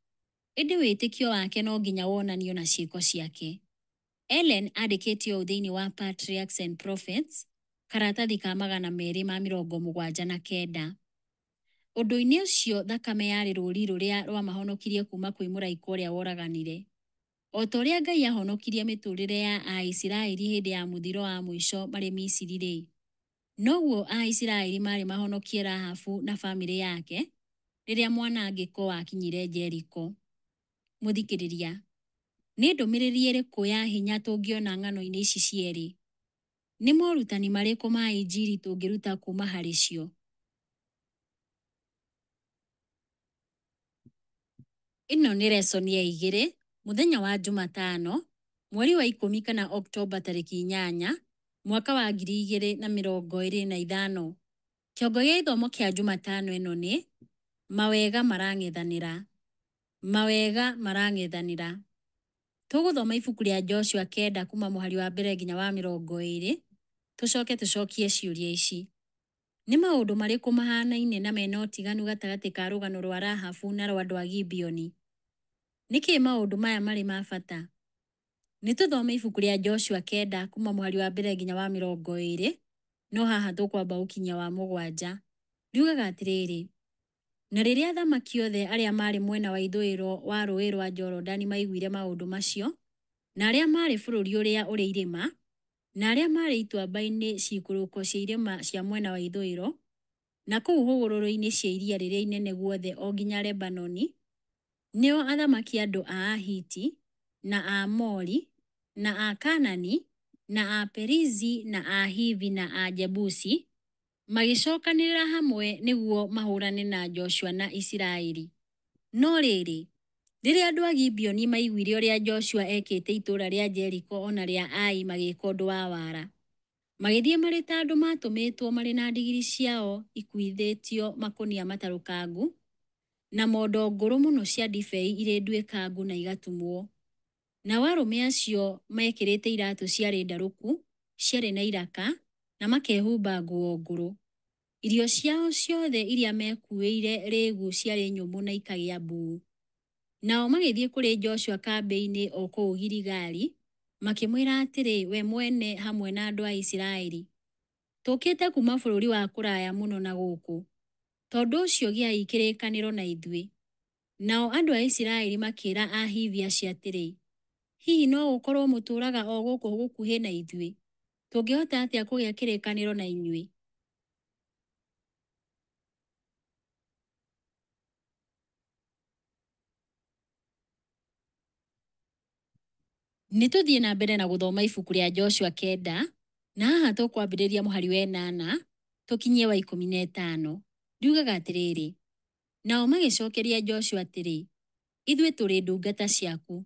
Ĩndĩ wĩtĩkio wake no nginya wonanio na ciĩko ciake. Ellen andĩkĩte ũũ thĩinĩ wa Patriarchs and Prophets, karatathi ka 279. Ũndũ-inĩ ũcio thakame yarĩ rũũri rũrĩa rwamahonokirie kuuma kwĩ mũraika ũrĩa woraganire. O ta ũrĩa Ngai aahonokirie mĩtũũrĩre ya Aisiraeli hĩndĩ ya mũthiro wa mũico marĩ Misiri-rĩ, noguo Aisiraeli maarĩ mahonokie Rahabu na famĩlĩ yake rĩrĩa mwanangĩko wakinyire Jeriko. Mũthikĩrĩria, nĩ ndũmĩrĩri ĩrĩkũ ya hinya tũngĩona ng'ano-inĩ ici cierĩ? Nĩ morutani marĩkũ ma Injiri tũngĩruta kuuma harĩ cio? Ĩno nĩ lesson ya igĩrĩ, mũthenya wa Jumatano, mweri wa ikũmi kana Oktoba tarĩki 8, mwaka wa 2025. Kĩongo gĩa gĩthomo kĩa Jumatano ĩno nĩ mawega marang'ethanĩra. Mawega marang'ethanĩra. Tũgũthoma ibuku rĩa Joshua 9 kuma mũhari wa mbere nginya wa 20, tũcoke tũcokie ciũria ici. Nĩ maũndũ marĩkũ mahanaine na mena ũtiganu gatagatĩ ka rũgano rwa Rahabu na rwa andũ a Gibeoni? Nĩkĩ maũndũ maya marĩ ma bata? Nĩ tũthome ibuku rĩa Joshua 9 kuma mũhari wa mbere nginya wa 20, no haha tũkwamba gũkinyia wa 7. Riugaga atĩrĩrĩ, na rĩrĩa athamaki othe arĩa maarĩ mwena wa ithũĩro wa rũũĩ rwa Jorodani maiguire maũndũ macio, na arĩa maarĩ bũrũri ũrĩa ũrĩ irĩma, na arĩa maarĩ ituamba-inĩ ciikũrũko cia irĩma cia mwena wa ithũĩro, na kũu hũgũrũrũ-inĩ cia iria rĩrĩa inene guothe o nginya Lebanoni, nĩo athamaki andũ a Ahiti, na Aamori, na Akaanani, na Aperizi, na Ahivi, na Ajebusi, magĩcokanĩrĩra hamwe nĩguo mahũrane na Joshua na Isiraeli. No rĩrĩ, rĩrĩa andũ a Gibeoni maaiguire ũrĩa Joshua ekĩte itũũra rĩa Jeriko o na rĩa Ai magĩĩka ũndũ wa wara. Magĩthiĩ marĩ ta andũ maatũmĩtwo marĩ na ndigiri ciao ikuuithĩtio makũnia matarũkangu, na mondo ngũrũ mũno cia ndibei irĩ nduĩkangu na igatumwo. Nao arũme acio meekĩrĩte iratũ ciarĩ ndarũku, ciarĩ na iraka, na makehumba nguo ngũrũ. Irio ciao ciothe iria meekuuĩire rĩĩgu ciarĩ nyũmũ na ikagĩa mbuu. Nao magĩthiĩ kũrĩ Joshua kambĩ-inĩ o kũu Giligali, makĩmwĩra atĩrĩ we mwene hamwe na andũ a Isiraeli, Tũũkĩte kuuma bũrũri wa kũraya mũno na gũkũ, tondũ ũcio gĩai kĩrĩkanĩro na ithuĩ. Nao andũ a Isiraeli makĩĩra Ahivi acio atĩrĩ, Hihi no gũkorũo mũtũũraga o gũkũ gũkuhĩ na ithuĩ? Tũngĩhota atĩa kũgĩa kĩrĩkanĩro na inyuĩ? Nĩ tũthiĩ na mbere na gũthoma ibuku rĩa Joshua 9, na haha tũkwambĩrĩria mũhari wa 8 tũkinyie wa 15. Riugaga atĩrĩrĩ, nao magĩcokeria Joshua atĩrĩ, Ithuĩ tũrĩ ndungata ciaku.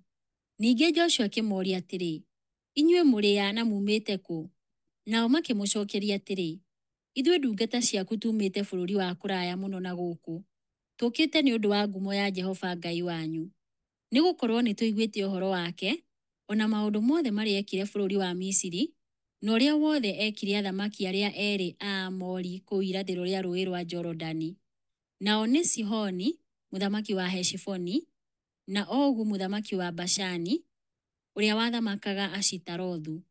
Ningĩ Joshua akĩmoria atĩrĩ, Inyuĩ mũrĩ a na muumĩte kũ? Nao makĩmũcokeria atĩrĩ, Ithuĩ ndungata ciaku tuumĩte bũrũri wa kũraya mũno na gũkũ, tũũkĩte nĩ ũndũ wa ngumo ya Jehova Ngai wanyu. Nĩ gũkorũo nĩ tũiguĩte ũhoro wake, o na maũndũ mothe marĩa eekire bũrũri wa Misiri, na ũrĩa wothe eekire athamaki arĩa erĩ a Aamori kũu irathĩro rĩa Rũũĩ rwa Jorodani, nao nĩ Sihoni mũthamaki wa Heshiboni, na Ogu mũthamaki wa Bashani, ũrĩa wathamakaga Ashitarothu.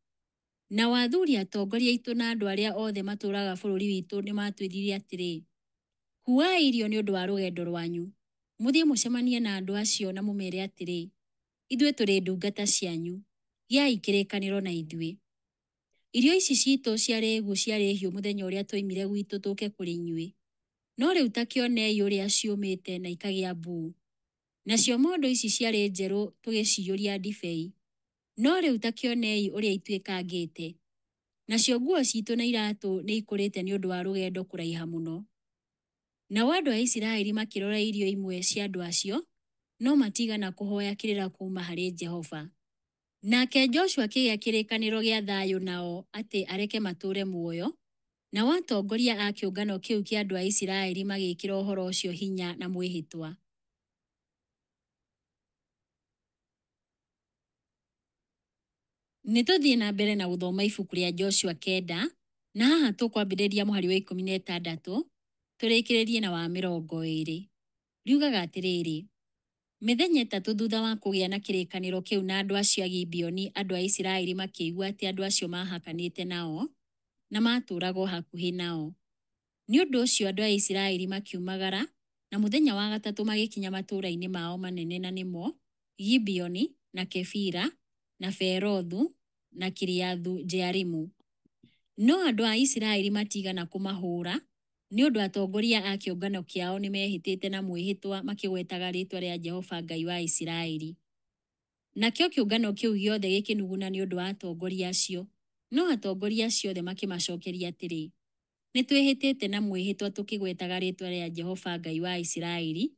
Nao athuri atongoria aitũ na andũ arĩa othe matũũraga bũrũri witũ nĩ maatwĩrire atĩrĩ, 'Kuuai irio nĩ ũndũ wa rũgendo rwanyu, mũthiĩ mũcemanie na andũ acio na mũmeere atĩrĩ, Ithuĩ tũrĩ ndungata cianyu, gĩai kĩrĩkanĩro na ithuĩ. Irio ici citũ cia rĩĩgu ciarĩ hiũ mũthenya ũrĩa twoimire gwitũ tũũke kũrĩ inyuĩ. No rĩu ta kĩonei ũrĩa ciũmĩte na ikagĩa mbuu. Nacio mondo ici ciarĩ njerũ tũgĩciyũria ndibei. No rĩu ta kĩonei ũrĩa ituĩkangĩte. Nacio nguo citũ na iratũ nĩ ikũrĩte nĩ ũndũ wa rũgendo kũraiha mũno. Nao andũ a Isiraeli makĩrora irio imwe cia andũ acio, no matiigana kũhoya kĩrĩra kuuma harĩ Jehova. Nake Joshua akĩgĩa kĩrĩkanĩro gĩa thayũ nao atĩ areke matũũre muoyo, nao atongoria a kĩũngano kĩu kĩa andũ a Isiraeli magĩĩkĩra ũhoro ũcio hinya na mwĩhĩtwa. Nĩ tũthiĩ na mbere na gũthoma ibuku rĩa Joshua 9, na haha tũkwambĩrĩria mũhari wa 16 tũrĩkĩrĩrie na wa 20. Riugaga atĩrĩrĩ, Mĩthenya 3 thutha wa kũgĩa na kĩrĩkanĩro kĩu na andũ acio a Gibeoni, andũ a Isiraeli makĩigua atĩ andũ acio maahakanĩte nao na maatũũraga o hakuhĩ nao. Nĩ ũndũ ũcio andũ a Isiraeli makiumagara, na mũthenya wa gatatũ magĩkinya matũũra-inĩ mao manene na nĩmo Gibeoni, na Kefira, na Beerothu, na Kiriathu-jearimu. No andũ a Isiraeli matiigana kũmahũũra, nĩ ũndũ atongoria a kĩũngano kĩao nĩmehĩtĩte na mwĩhĩtwa makĩgwetaga rĩĩtwa rĩa Jehova Ngai wa Isiraeli. Nakĩo kĩũngano kĩu gĩothe gĩkĩnuguna nĩ ũndũ wa atongoria acio. No atongoria acio othe makĩmacookeria atĩrĩ, Nĩtwĩhĩtĩte na mwĩhĩtwa tũkĩgwetaga rĩĩtwa rĩa Jehova Ngai wa Isiraeli,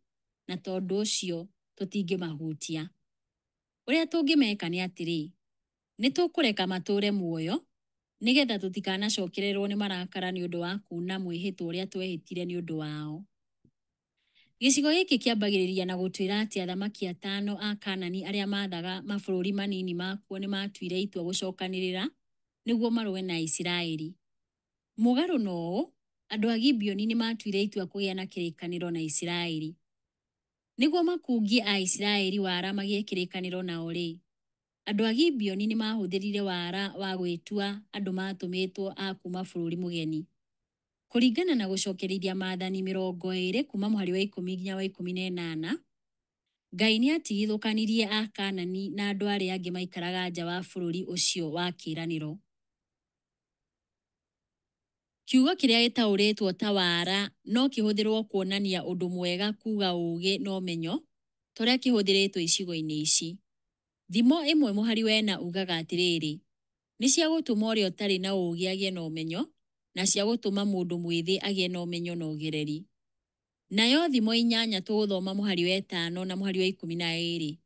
na tondũ ũcio tũtingĩmahutia. Ũrĩa tũngĩmeeka nĩ atĩrĩ, nĩtũkũreka matũũre muoyo, nĩgeetha tũtikanacookererwo nĩ marakara nĩ ũndũ wa kuuna mwĩhĩtwa ũrĩa twehĩtire nĩ ũndũ wao. Gĩcigo gĩkĩ kĩambagĩrĩria na gũtwĩra atĩ athamaki atano a Kaanani arĩa maathaga mabũrũri manini makuo nĩ maatuire itua gũcokanĩrĩra nĩguo marũe na Aisiraeli. Mũgarũ na ũũ, andũ a Gibeoni nĩ maatuire itua kũgĩa na kĩrĩkanĩro na Isiraeli. Nĩguo makungie Aisiraeli wara magĩe kĩrĩkanĩro nao-rĩ, andũ a Gibeoni nĩ maahũthĩrire wara wa gwĩtua andũ maatũmĩtwo a kuuma bũrũri mũgeni. Kũringana na gũcokerithia maathani 20 kuuma mũhari wa 10 nginya wa 18, Ngai nĩ aatigithũkanirie Akaanani na andũ arĩa angĩ maikaraga nja wa bũrũri ũcio wa kĩĩranĩro. Kiugo kĩrĩa gĩtaũrĩtwo ta wara no kĩhũthĩrũo kuonania ũndũ mwega kuuga ũũgĩ na ũmenyo, ta ũrĩa kĩhũthĩrĩtwo icigo-inĩ ici. Thimo 1 mũhari wa 4 ugaga atĩrĩrĩ, Nĩ cia gũtũma ũrĩa ũtarĩ na ũũgĩ agĩe na ũmenyo, na cia gũtũma mũndũ mwĩthĩ agĩe na ũmenyo na ũgereri. Nayo Thimo 8 tũgũthoma mũhari wa 5 na mũhari wa 12.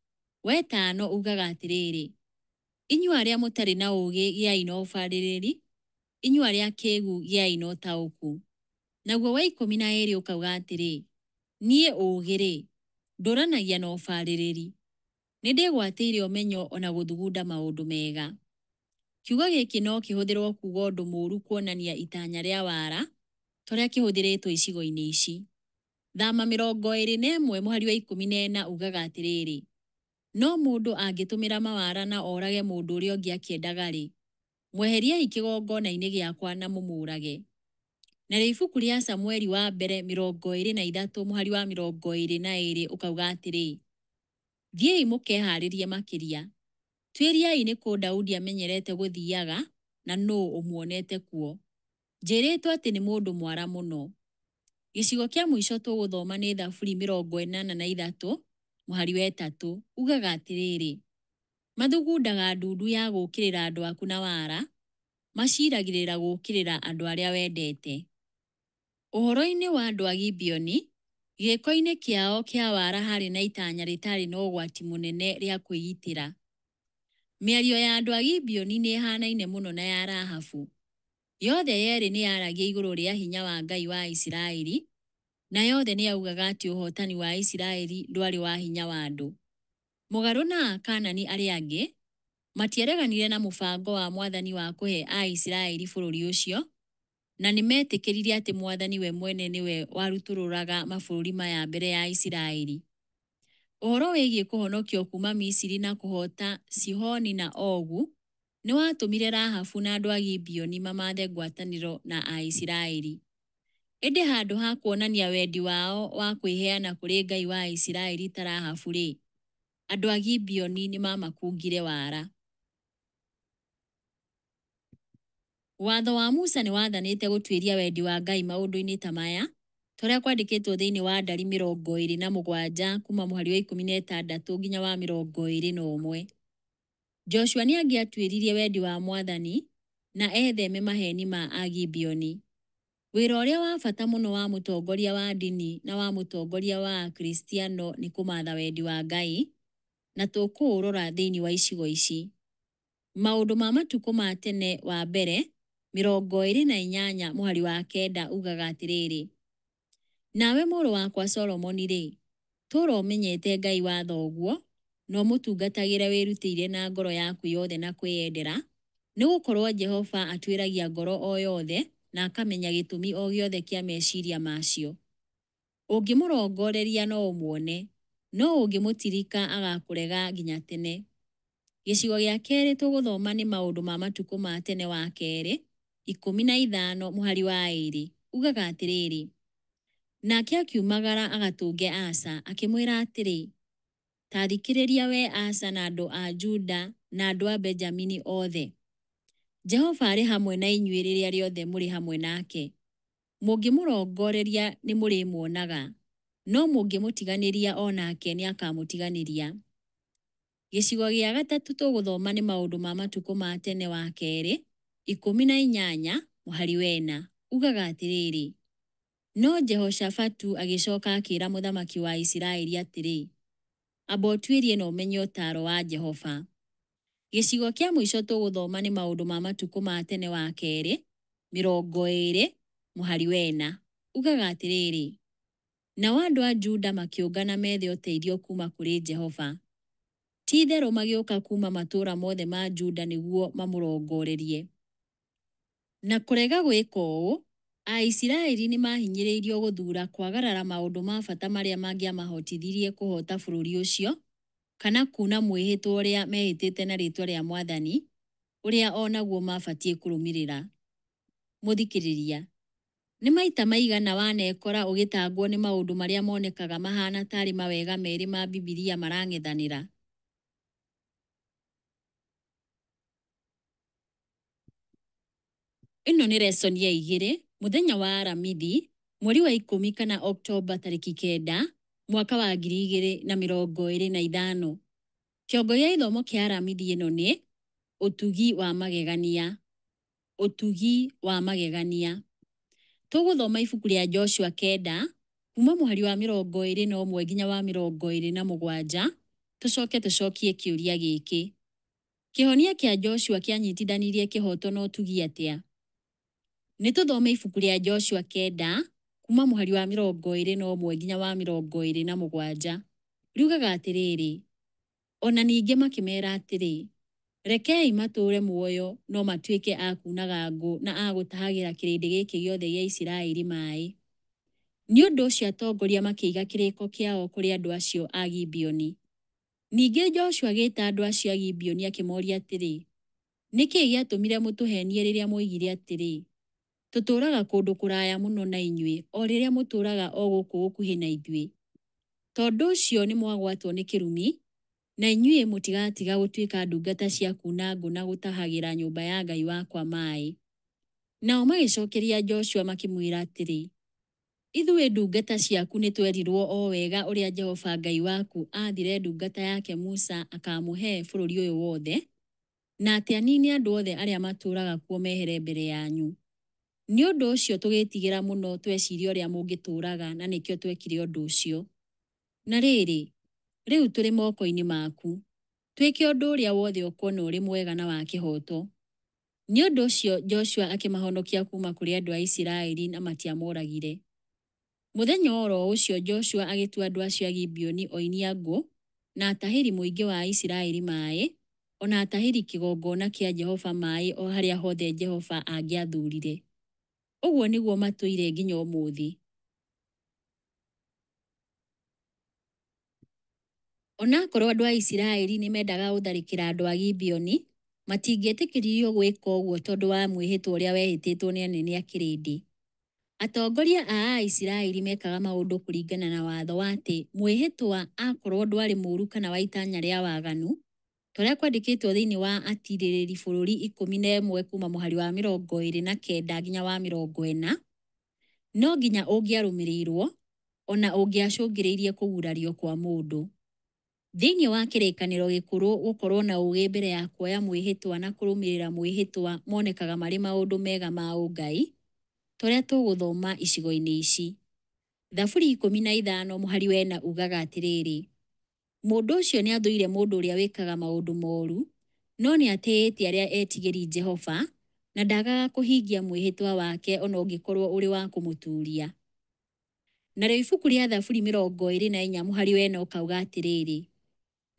Wa 5 ugaga atĩrĩrĩ, inyuĩ arĩa mũtarĩ na ũũgĩ gĩai na ũbarĩrĩri, inyuĩ arĩa akĩgu gĩai na ũtaũku. Naguo wa 12 ũkauga atĩrĩ, niĩ ũũgĩ-rĩ, ndũranagia na ũbarĩrĩri, nĩndĩgwatĩire ũmenyo o na gũthugunda maũndũ mega. Kiugo gĩkĩ no kĩhũthĩrwo kuuga ũndũ mũũru kuonania itanya rĩa wara, ta ũrĩa kĩhũthĩrĩtwo icigo-inĩ ici. Thama 21 mũhari wa 14 ugaga atĩrĩrĩ, no mũndũ angĩtũmĩra mawara na orage mũndũ ũrĩa ũngĩ akĩendaga-rĩ, mweheriei kĩgongona-inĩ gĩakwa na mũmũũrage. Narĩo ibuku rĩa Samueli wa mbere 23 mũhari wa 22 ũkauga atĩrĩ, thiĩi mũkehaarĩrie makĩria. Tuĩriai nĩ kũ Daudi amenyerete gũthiaga na nũũ ũmuonete kuo. Njĩrĩtwo atĩ nĩ mũndũ mwara mũno. Gĩcigo kĩa mũico tũgũthoma nĩ Thaburi 83 mũhari wa 3 ugaga atĩrĩrĩ, mathugundaga ndundu ya gũũkĩrĩra andũ aku na wara, maciragĩrĩra gũũkĩrĩra andũ arĩa wendete. Ũhoro-inĩ wa andũ a Gibeoni, gĩĩko-inĩ kĩao kĩa wara harĩ na itanya rĩtarĩ na ũgwati mũnene rĩa kwĩgitĩra. Mĩario ya andũ a Gibeoni nĩ ĩhaanaine mũno na ya Rahabu. Yothe yerĩ nĩ yaragia igũrũ rĩa hinya wa Ngai wa Isiraeli, na yothe nĩ yaugaga atĩ ũhootani wa Isiraeli ndwarĩ wa hinya wa andũ. Mũgarũ na Akaanani arĩa angĩ, matiareganire na mũbango wa Mwathani wa kũhe Aisiraeli bũrũri ũcio, na nĩ meetĩkĩrire atĩ Mwathani we mwene nĩwe warutũrũraga mabũrũri maya mbere ya Isiraeli. Ũhoro wĩgiĩ kũhonokio kuuma Misiri na kũhoota Sihoni na Ogu nĩ watũmire Rahabu na andũ a Gibeoni mamathe ngwatanĩro na Aisiraeli. Ĩndĩ handũ ha kuonania wendi wao wa kwĩheana kũrĩ Ngai wa Isiraeli ta Rahabu-rĩ, andũ a Gibeoni nĩ maamakungire wara. Watho wa Musa nĩ wathanĩte gũtuĩria wendi wa Ngai maũndũ-inĩ ta maya, ta ũrĩa kwandĩkĩtwo thĩinĩ wa Ndari 27 kuuma mũhari wa 16 nginya wa 21. Joshua nĩ angĩatuĩririe wendi wa Mwathani na etheme maheeni ma Agibeoni. Wĩra ũrĩa wa bata mũno wa mũtongoria wa ndini na wa mũtongoria wa Akristiano nĩ kũmatha wendi wa Ngai, na tũkũũrora thĩinĩ wa icigo ici. Maũndũ ma matukũ ma tene wa mbere 28 mũhari wa 9 ugaga atĩrĩrĩ, nawe mũrũ wakwa Solomoni-rĩ, tũũra ũmenyete Ngai wa thoguo, na ũmũtungatagĩre wĩrutĩire na ngoro yaku yothe na kwĩyendera, nĩ gũkorũo Jehova atuĩragia ngoro o yothe na akamenya gĩtũmi o gĩothe kĩa meciria macio. Ũngĩmũrongoreria no ũmuone, no ũngĩmũtirika agakũrega nginya tene. Gĩcigo gĩa kerĩ tũgũthoma nĩ maũndũ ma matukũ ma tene wa kerĩ 15 mũhari wa 2 ugaga atĩrĩrĩ, nake akiumagara agatũnge Asa akĩmwĩra atĩrĩ, ta thikĩrĩria we Asa na andũ a Juda na andũ a Benjamini othe. Jehova arĩ hamwe na inyuĩ rĩrĩa rĩothe mũrĩ hamwe nake. Mũngĩmũrongoreria nĩ mũrĩmuonaga, no mũngĩmũtiganĩria o nake nĩ akamũtiganĩria. Gĩcigo gĩa gatatũ tũgũthoma nĩ maũndũ ma matukũ ma tene wa kerĩ 18 mũhari wa 4 ugaga atĩrĩrĩ, no Jehoshafatu agĩcoka akĩra mũthamaki wa Isiraeli atĩrĩ, amba ũtuĩrie na ũmenye ũtaaro wa Jehova. Gĩcigo kĩa mũico tũgũthoma nĩ maũndũ ma matukũ ma tene wa kerĩ 20 mũhari wa 4 ugaga atĩrĩrĩ, nao andũ a Juda makĩũngana methe ũteithio kuuma kũrĩ Jehova. Ti itherũ magĩũka kuuma matũũra mothe ma Juda nĩguo mamũrongorerie. Na kũrega gwĩka ũũ, Aisiraeli nĩ maahinyĩrĩirio gũthuura kwagarara maũndũ ma bata marĩa mangĩamahotithirie kũhoota bũrũri ũcio, kana kuuna mwĩhĩtwa ũrĩa meehĩtĩte na rĩĩtwa rĩa Mwathani, ũrĩa o naguo maabatiĩ kũrũmĩrĩra. Mũthikĩrĩria, nĩ maita maigana wanekora ũgĩtangwo nĩ maũndũ marĩa monekaga mahana tarĩ mawega merĩ ma Bibilia marang'ethanĩra? Ĩno nĩ lesson ya 2, mũthenya wa Aramithi, mweri wa 10 kana Oktoba tarĩki 9, mwaka wa 2025. Kĩongo gĩa gĩthomo kĩa Aramithi ĩno nĩ ũtugi wa magegania. Ũtugi wa magegania. Tũgũthoma ibuku rĩa Joshua 9, Kuma mũhari wa 21 nginya wa 27, tũcoke tũcokie kĩũria gĩkĩ. Kĩhonia kĩa Joshua kĩanyitithanirie kĩhooto na ũtugi atĩa? Nĩ tũthome ibuku rĩa Joshua 9, kuma mũhari wa 21 nginya wa 27. Riugaga atĩrĩrĩ, O na ningĩ makĩmeera atĩrĩ, Rekei matũũre muoyo no matuĩke a kuunaga ngũ na a gũtahagĩra kĩrĩndĩ gĩkĩ gĩothe gĩa Isiraeli maĩ. Nĩ ũndũ ũcio atongoria makĩiga kĩrĩko kĩao kũrĩ andũ acio a Gibeoni. Ningĩ Joshua agĩĩta andũ acio a Gibeoni akĩmooria atĩrĩ, Nĩ kĩĩ gĩatũmire mũtũheenie rĩrĩa mwoigire atĩrĩ, 'Tũtũũraga kũndũ kũraya mũno na inyuĩ, o rĩrĩa mũtũũraga o gũkũ gũkuhĩ na ithuĩ'? Tondũ ũcio nĩmwagwatwo nĩ kĩrumi, na inyuĩ mũtigatiga gũtuĩka ndungata cia kuuna ngũ na gũtahagĩra nyũmba ya Ngai wakwa maĩ. Nao magĩcokeria Joshua makĩmwĩra atĩrĩ, Ithuĩ ndungata ciaku nĩtwerirũo o wega ũrĩa Jehova Ngai waku aathire ndungata yake Musa akamũhe bũrũri ũyũ wothe, na atĩ anine andũ othe arĩa matũũraga kuo mehere mbere yanyu. Nĩ ũndũ ũcio tũgĩĩtigĩra mũno tweciria ũrĩa mũngĩtũũraga na nĩkĩo twekire ũndũ ũcio. Na rĩrĩ, rĩu tũrĩ moko-inĩ maku. Twĩke ũndũ ũrĩa wothe ũkuona ũrĩ mwega na wa kĩhooto. Nĩ ũndũ ũcio Joshua akĩmahonokia kuuma kũrĩ andũ a Isiraeli na matiamoragire. Mũthenya o ro ũcio Joshua agĩtua andũ acio a Gibeoni oini a ngũ na atahĩri mũingĩ wa Isiraeli maĩ, o na atahĩri kĩgongona kĩa Jehova maĩ o harĩa hothe Jehova angĩathuurire. Ũguo nĩguo matũire nginya ũmũthĩ. O na akorũo andũ a Isiraeli nĩ mendaga gũtharĩkĩra andũ a Gibeoni, matingĩetĩkĩririo gwĩka ũguo tondũ wa mwĩhĩtwa ũrĩa wehĩtĩtwo nĩ anene a kĩrĩndĩ. Atongoria a Aisiraeli meekaga maũndũ kũringana na watho wa atĩ mwĩhĩtwa akorũo ndwarĩ mũũru kana wa itanya rĩa waganu, ta ũrĩa kwandĩkĩtwo thĩinĩ wa Atiirĩrĩri Bũrũri 11 kuuma mũhari wa 29 nginya wa 40, no nginya ũngĩarũmĩrĩirũo, o na ũngĩacũngĩrĩirie kũgurario kwa mũndũ. Thĩinĩ wa Kĩrĩkanĩro Gĩkũrũ, gũkorũo na ũũgĩ mbere ya kuoya mwĩhĩtwa na kũrũmĩrĩra mwĩhĩtwa monekaga marĩ maũndũ mega ma ũngai, ta ũrĩa tũgũthoma icigo-inĩ ici. Thaburi 15 mũhari wa 4 ugaga atĩrĩrĩ, Mũndũ ũcio nĩathũire mũndũ ũrĩa wĩkaga maũndũ moru, no nĩatĩĩte arĩa etigĩri Jehova, na ndagaga kũhingia mwĩhĩtwa wake o na ũngĩkorũo ũrĩ wa kũmũtuuria. Narĩo ibuku rĩa Thaburi 24 mũhari wa 4 ũkauga atĩrĩrĩ,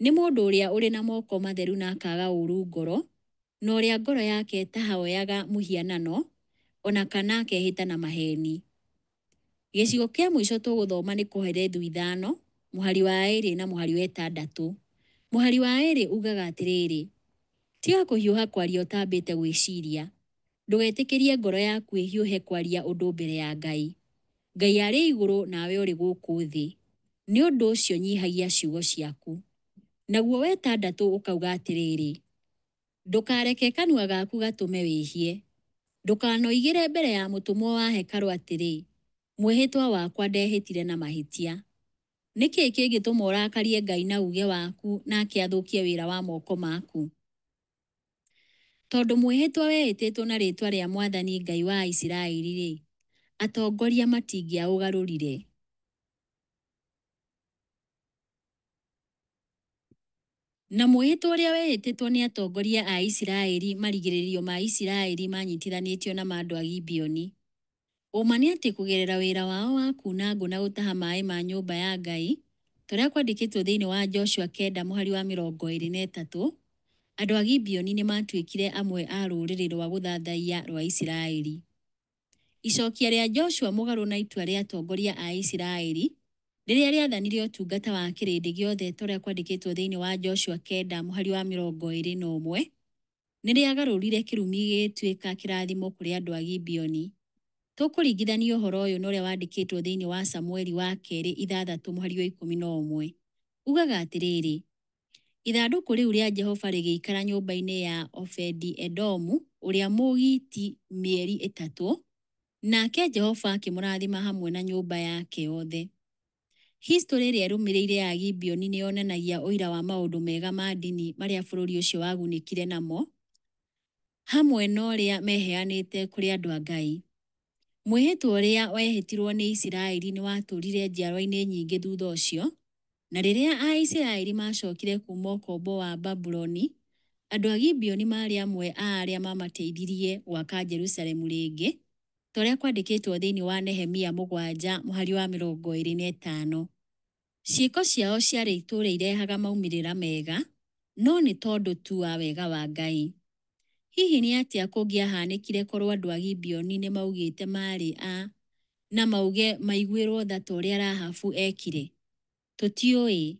Nĩ mũndũ ũrĩa ũrĩ na moko matheru na akaaga ũũru ngoro, na ũrĩa ngoro yake ĩtahoyaga mũhianano, o na kana akehĩta na maheeni. Gĩcigo kĩa mũico tũgũthoma nĩ Kohelethu 5, mũhari wa 2 na mũhari wa 6. Mũhari wa 2 ugaga atĩrĩrĩ, Tiga kũhiũha kwaria ũtambĩte gwĩciria, ndũgetĩkĩrie ngoro yaku ĩhiũhe kwaria ũndũ mbere ya Ngai. Ngai arĩ igũrũ nawe ũrĩ gũkũ thĩ, nĩ ũndũ ũcio nyihagia ciugo ciaku. Naguo wa 6 ũkauga atĩrĩrĩ, Ndũkareke kanua gaku gatũme wĩhie. Ndũkanoigĩre mbere ya mũtũmwo wa hekarũ atĩrĩ, Mwĩhĩtwa wakwa ndehĩtire na mahĩtia. Nĩ kĩĩ kĩngĩtũma ũrakarie Ngai na uuge waku nake athũkie wĩra wa moko maku? Tondũ mwĩhĩtwa wehĩtĩtwo na rĩĩtwa rĩa Mwathani Ngai wa Isiraeli-rĩ, atongoria matingĩaũgarũrire. Na mwĩhĩtwa ũrĩa wehĩtĩtwo nĩ atongoria a Isiraeli marigĩrĩrio ma Isiraeli maanyitithanĩtio na ma andũ a Gibeoni. Ũũma nĩ atĩ kũgerera wĩra wao wa kuuna ngũ na gũtaha maĩ ma nyũmba ya Ngai, ta ũrĩa kwandĩkĩtwo thĩinĩ wa Joshua 9 mũhari wa 23, andũ a Gibeoni nĩ maatuĩkire amwe a rũrĩrĩ rwa gũthathaiya rwa Isiraeli. Icokia rĩa Joshua mũgarũ na itua rĩa atongoria a Isiraeli, rĩrĩa rĩathanire ũtungata wa kĩrĩndĩ gĩothe ta ũrĩa kwandĩkĩtwo thĩinĩ wa Joshua 9 mũhari wa 21, nĩ rĩagarũrire kĩrumi gĩgĩtuĩka kĩrathimo kũrĩ andũ a Gibeoni. Tũkũringithania ũhoro ũyũ na ũrĩa wandĩkĩtwo thĩinĩ wa Samueli wa kerĩ 6 mũhari wa 11. Ugaga atĩrĩrĩ, Ithandũkũ rĩu rĩa Jehova rĩgĩikara nyũmba-inĩ ya Obedi-Edomu ũrĩa Mũgiiti mĩeri 3, nake Jehova akĩmũrathima hamwe na nyũmba yake yothe. Historĩ ĩrĩa ĩrũmĩrĩire ya Gibeoni nĩ yonanagia ũira wa maũndũ mega ma ndini marĩa bũrũri ũcio wagunĩkire namo, hamwe na ũrĩa meeheanĩte kũrĩ andũ a Ngai. Mwĩhĩtwa ũrĩa wehĩtirwo nĩ Isiraeli nĩ watũũrire njiarwa-inĩ nyingĩ thutha ũcio, na rĩrĩa Aisiraeli maacokire kuuma ũkombo wa Babuloni, andũ a Gibeoni maarĩ amwe a arĩa maamateithirie gwaka Jerusalemu rĩngĩ, ta ũrĩa kwandĩkĩtwo thĩinĩ wa Nehemia 7 mũhari wa 25. Ciĩko ciao ciarĩ itũũre irehaga maumĩrĩra mega, no nĩ tondũ tu wa wega wa Ngai. Hihi nĩ atĩa kũngĩahanĩkire korũo andũ a Gibeoni nĩ maaugĩte maarĩ a na mauge maiguĩrũo tha ta ũrĩa Rahabu eekire? Tũtiũĩ.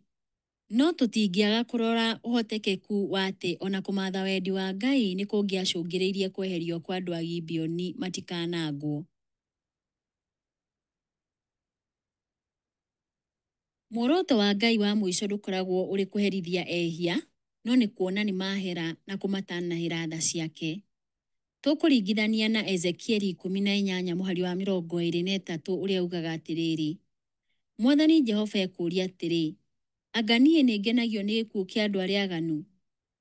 No tũtingĩaga kũrora ũhotekeku wa atĩ o na kũmatha wendi wa Ngai nĩ kũngĩacũngĩrĩirie kweherio kwa andũ a Gibeoni matikanangwo. Muoroto wa Ngai wa mũico ndũkoragwo ũrĩ kũherithia ehia, no nĩ kuona nĩ mahera na kũmatanahĩra tha ciake. Tũkũringithania na Ezekieli 18 mũhari wa 23 ũrĩa ugaga atĩrĩrĩ, Mwathani Jehova ekũũria atĩrĩ, Anga niĩ nĩngenagio nĩ gĩkuũ kĩa andũ arĩa aganu?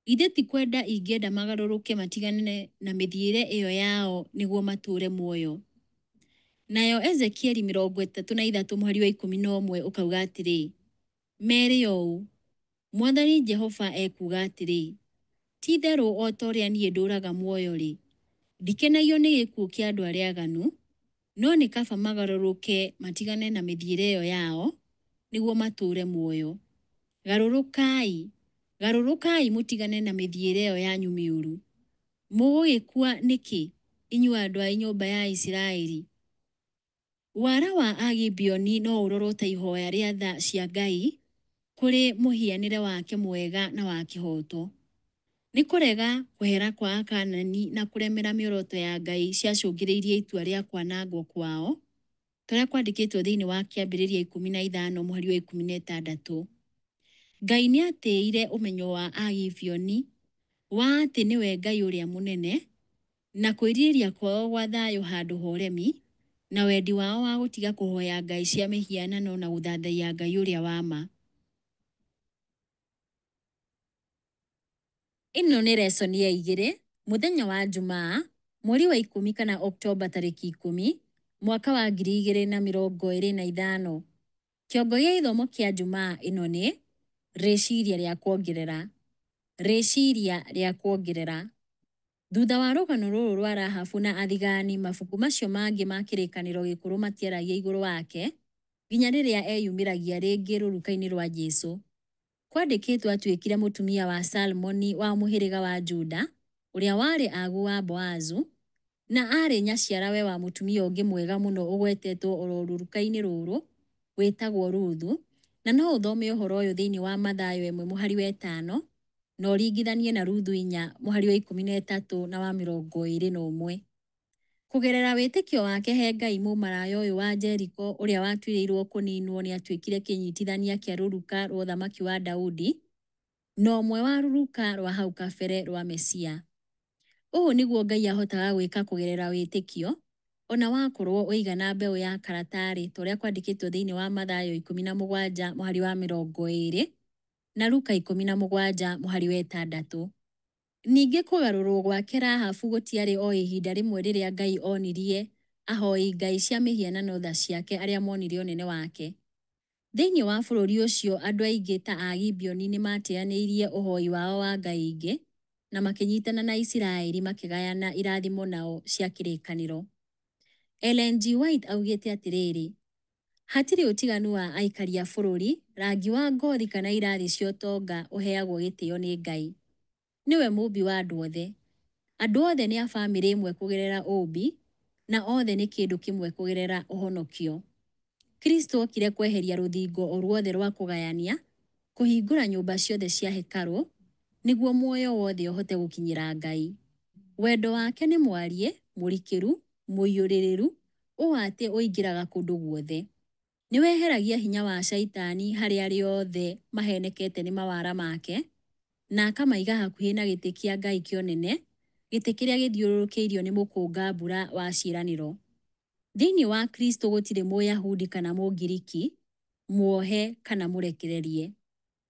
Githĩ ti kwenda ingĩenda magarũrũke matigane na mĩthiĩre ĩyo yao nĩguo matũũre muoyo? Nayo Ezekieli 33 mũhari wa 11 ũkauga atĩrĩ, Meere ũũ, Mwathani Jehova ekuuga atĩrĩ, Ti-itherũ o ta ũrĩa niĩ ndũũraga muoyo-rĩ, ndikenagio nĩ gĩkuũ kĩa andũ arĩa aganu, no nĩ kaba magarũrũke matigane na mĩthiĩre ĩyo yao, nĩguo matũũre muoyo. Garũrũkai, garũrũkai mũtigane na mĩthiĩre ĩyo yanyu mĩũru! Mũgũgĩkua nĩkĩ, inyuĩ andũ a nyũmba ya Isiraeli? Wara wa Agibeoni no ũrorwo ta ihoya rĩa tha cia Ngai kũrĩ mũhianĩre wake mwega na wa kĩhooto. Nĩ kũrega kũhera kwa Akaanani na kũremera mĩoroto ya Ngai ciacũngĩrĩirie itua rĩa kwanangwo kwao, ta ũrĩa kwandĩkĩtwo thĩinĩ wa Kĩambĩrĩria 15 mũhari wa 16. Ngai nĩ aatĩĩire ũmenyo wa Agibeoni wa atĩ nĩwe Ngai ũrĩa mũnene, na kwĩrirĩria kwao gwa thayũ handũ ha ũremi, na wendi wao wa gũtiga kũhoya ngai cia mĩhianano na gũthathaiya Ngai ũrĩa wa ma. Ĩno nĩ lesson ya igĩrĩ, mũthenya wa Njumaa, mweri wa ikũmi kana Oktoba tarĩki 10, mwaka wa 2025. Kĩongo gĩa gĩthomo kĩa Njumaa ĩno nĩ, Rĩciria rĩa kuongerera. Rĩciria rĩa kuongerera. Thutha wa rũgano rũrũ rwa Rahabu na athigani, mabuku macio mangĩ ma Kĩrĩkanĩro Gĩkũrũ matiaragia igũrũ wake, nginya rĩrĩa eyumĩragia rĩngĩ rũruka-inĩ rwa Jesu. Kwandĩkĩtwo atuĩkire mũtumia wa Salmoni wa mũhĩrĩga wa Juda, ũrĩa warĩ agu wa Boazu, na aarĩ nyaciarawe wa mũtumia ũngĩ mwega mũno ũgwetetwo oro rũruka-inĩ rũrũ, wĩtagwo Ruthu, na no ũthome ũhoro ũyũ thĩinĩ wa Mathayo 1 mũhari wa 5, na ũringithanie na Ruthu 4 mũhari wa 13 na wa 21. Kũgerera wĩtĩkio wake he Ngai mũmaraya ũyũ wa Jeriko ũrĩa watuĩrĩirwo kũninwo nĩ atuĩkire kĩnyitithania kĩa rũruka rwa ũthamaki wa Daudi na ũmwe wa rũruka rwa hau kabere rwa Mesia. Ũũ nĩguo Ngai ahotaga gwĩka kũgerera wĩtĩkio, o na wakorwo ũigana mbeũ ya karatarĩ ta ũrĩa kwandĩkĩtwo thĩinĩ wa Mathayo 17 mũhari wa 20 na Luka 17 mũhari wa 6. Ningĩ kũgarũrwo gwake Rahabu gũtiarĩ o ihinda rĩmwe rĩrĩa Ngai onirie ahoi ngai cia mĩhianano tha ciake arĩa monire ũnene wake. Thĩinĩ wa bũrũri ũcio andũ aingĩ ta a Gibeoni nĩ mateanĩirie ũhoi wao wa ngai ingĩ na makĩnyitana na Isiraeli makĩgayana irathimo nao cia kĩrĩkanĩro. Ellen G. White augĩte atĩrĩrĩ, Hatirĩ ũtiganu wa aikari a bũrũri, rangi wa ngothi kana irathi cia ũtonga ũheagwo gĩtĩo nĩ Ngai. Nĩwe mũũmbi wa andũ othe. Andũ othe nĩ a famĩlĩ ĩmwe kũgerera ũũmbi, na othe nĩ kĩndũ kĩmwe kũgerera ũhonokio. Kristo okire kweheria rũthingo o ruothe rwa kũgayania, kũhingũra nyũmba ciothe cia hekarũ, nĩguo muoyo wothe ũhote gũkinyĩra Ngai. Wendo wake nĩ mwariĩ, mũrikĩru, mũiyũrĩrĩru, ũũ atĩ ũingĩraga kũndũ guothe. Nĩ weheragia hinya wa Shaitani harĩ arĩa othe mahenekete nĩ mawara make, na akamaiga hakuhĩ na gĩtĩ kĩa Ngai kĩa ũnene, gĩtĩ kĩrĩa gĩthiũrũrũkĩirio nĩ mũkũnga-mbura wa ciĩranĩro. Thĩinĩ wa Kristo gũtirĩ Mũyahudi kana Mũngiriki, muohe kana mũrekererie.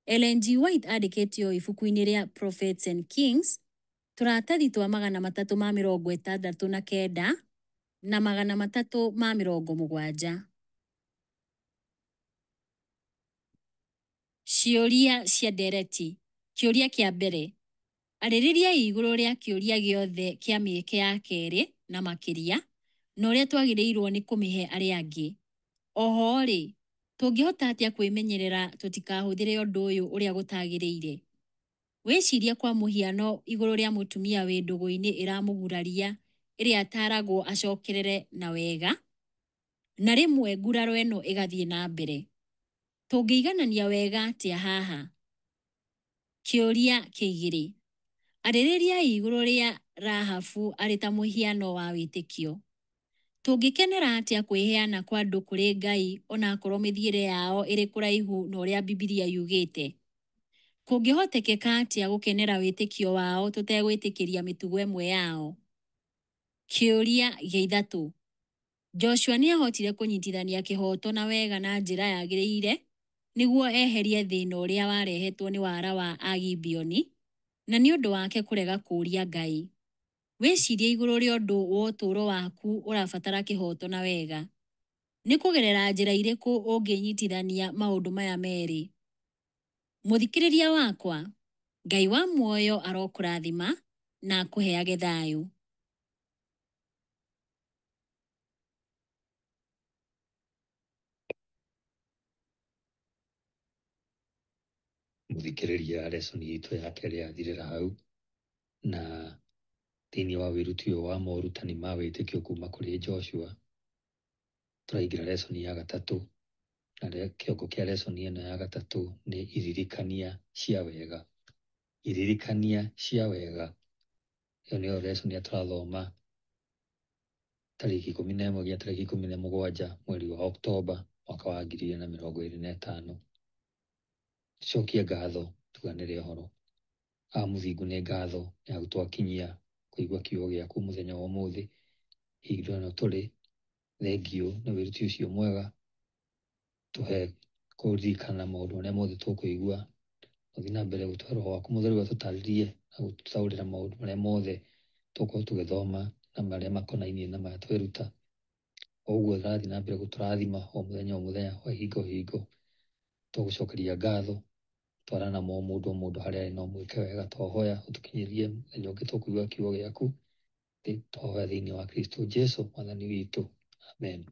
Ellen G. White andĩkĩte ũũ ibuku-inĩ rĩa Prophets and Kings, tũratathi twa 369, na 370. Ciũria cia ndereti. Kĩũria kĩa mbere. Arĩrĩriai igũrũ rĩa kĩũria gĩothe kĩa mĩeke ya kerĩ na makĩria, na ũrĩa twagĩrĩirwo nĩ kũmĩhe arĩa angĩ. Oho rĩ, tũngĩhota atĩa kwĩmenyerera tũtikahũthĩre ũndũ ũyũ ũrĩa gũtagĩrĩire? Wĩcirie kwa mũhiano igũrũ rĩa mũtumia wĩ ndũgũ-inĩ ĩramũguraria ĩrĩa ataragwo acokerere na wega, na rĩmwe nguraro ĩno ĩgathiĩ na mbere. Tũngĩiganania wega atĩa haha? Kĩũria kĩa igĩrĩ. Arĩrĩriai igũrũ rĩa Rahabu arĩ ta mũhiano wa wĩtĩkio. Tũngĩkenera atĩa kwĩheana kwa andũ kũrĩ Ngai onakorwo mĩthiĩre yao ĩrĩ kũraihu na ũrĩa Bibilia yugĩte? Kũngĩhotekeka atĩa gũkenera wĩtĩkio wao tũtegwĩtĩkĩria mĩtugo ĩmwe yao? Kĩũria gĩa ithatũ. Joshua nĩ ahotire kũnyitithania kĩhooto na wega na njĩra yagĩrĩire nĩguo eherie thĩna ũrĩa warehetwo nĩ wara wa Agibeoni na nĩ ũndũ wake kũrega kũũria Ngai. Wĩcirie igũrũ rĩa ũndũ wa ũtũũro waku ũrabatara kĩhooto na wega. Nĩ kũgerera njĩra irĩkũ ũngĩnyitithania maũndũ maya merĩ? Mũthikĩrĩria wakwa, Ngai wa muoyo arokũrathima na akũheage thayũ. Mũthikĩrĩria lesson itũ ya kerĩ yathirĩra hau, na thĩinĩ wa wĩruti ũyũ wa morutani ma wĩtĩkio kuma kũrĩ Joshua, tũraingĩra lesson ya gatatũ, na kĩongo kĩa lesson ĩno ya gatatũ nĩ iririkania cia wega. Iririkania cia wega. Ĩyo nĩyo lesson ĩrĩa tũrathoma tarĩki 11 nginya tarĩki 17 mweri wa Oktoba mwaka wa 2025. Tucokie ngatho tuganĩre ũhoro. Mũthingu nĩ ngatho nĩ hau twakinyia kũigua kiugo gĩaku mũthenya wa ũmũthĩ. Hingo ĩno tũrĩ, thengiũ nĩ wĩruti ũcio mwega, tũhe kũririkana maũndũ marĩa mothe tũkũigua, ũthiĩ na mbere gũtũhe roho waku mũtheru atũtarĩrie na gũtũtaũrĩra maũndũ marĩa mothe tũgũkorwo tũgĩthoma na marĩa makonainie na maya tweruta. O ũguo ũrathiĩ na mbere gũtũrathima o mũthenya o mũthenya o hingo o hingo. Tũgũcokeria ngatho, twarana o mũndũ o mũndũ harĩa arĩ na ũmwĩke wega, twahoya ũtũkinyĩrie mũthenya ũngĩ tũkũigua kiugo gĩaku. Twahoya thĩinĩ wa Kristo Jesu mwathani witũ. Amen.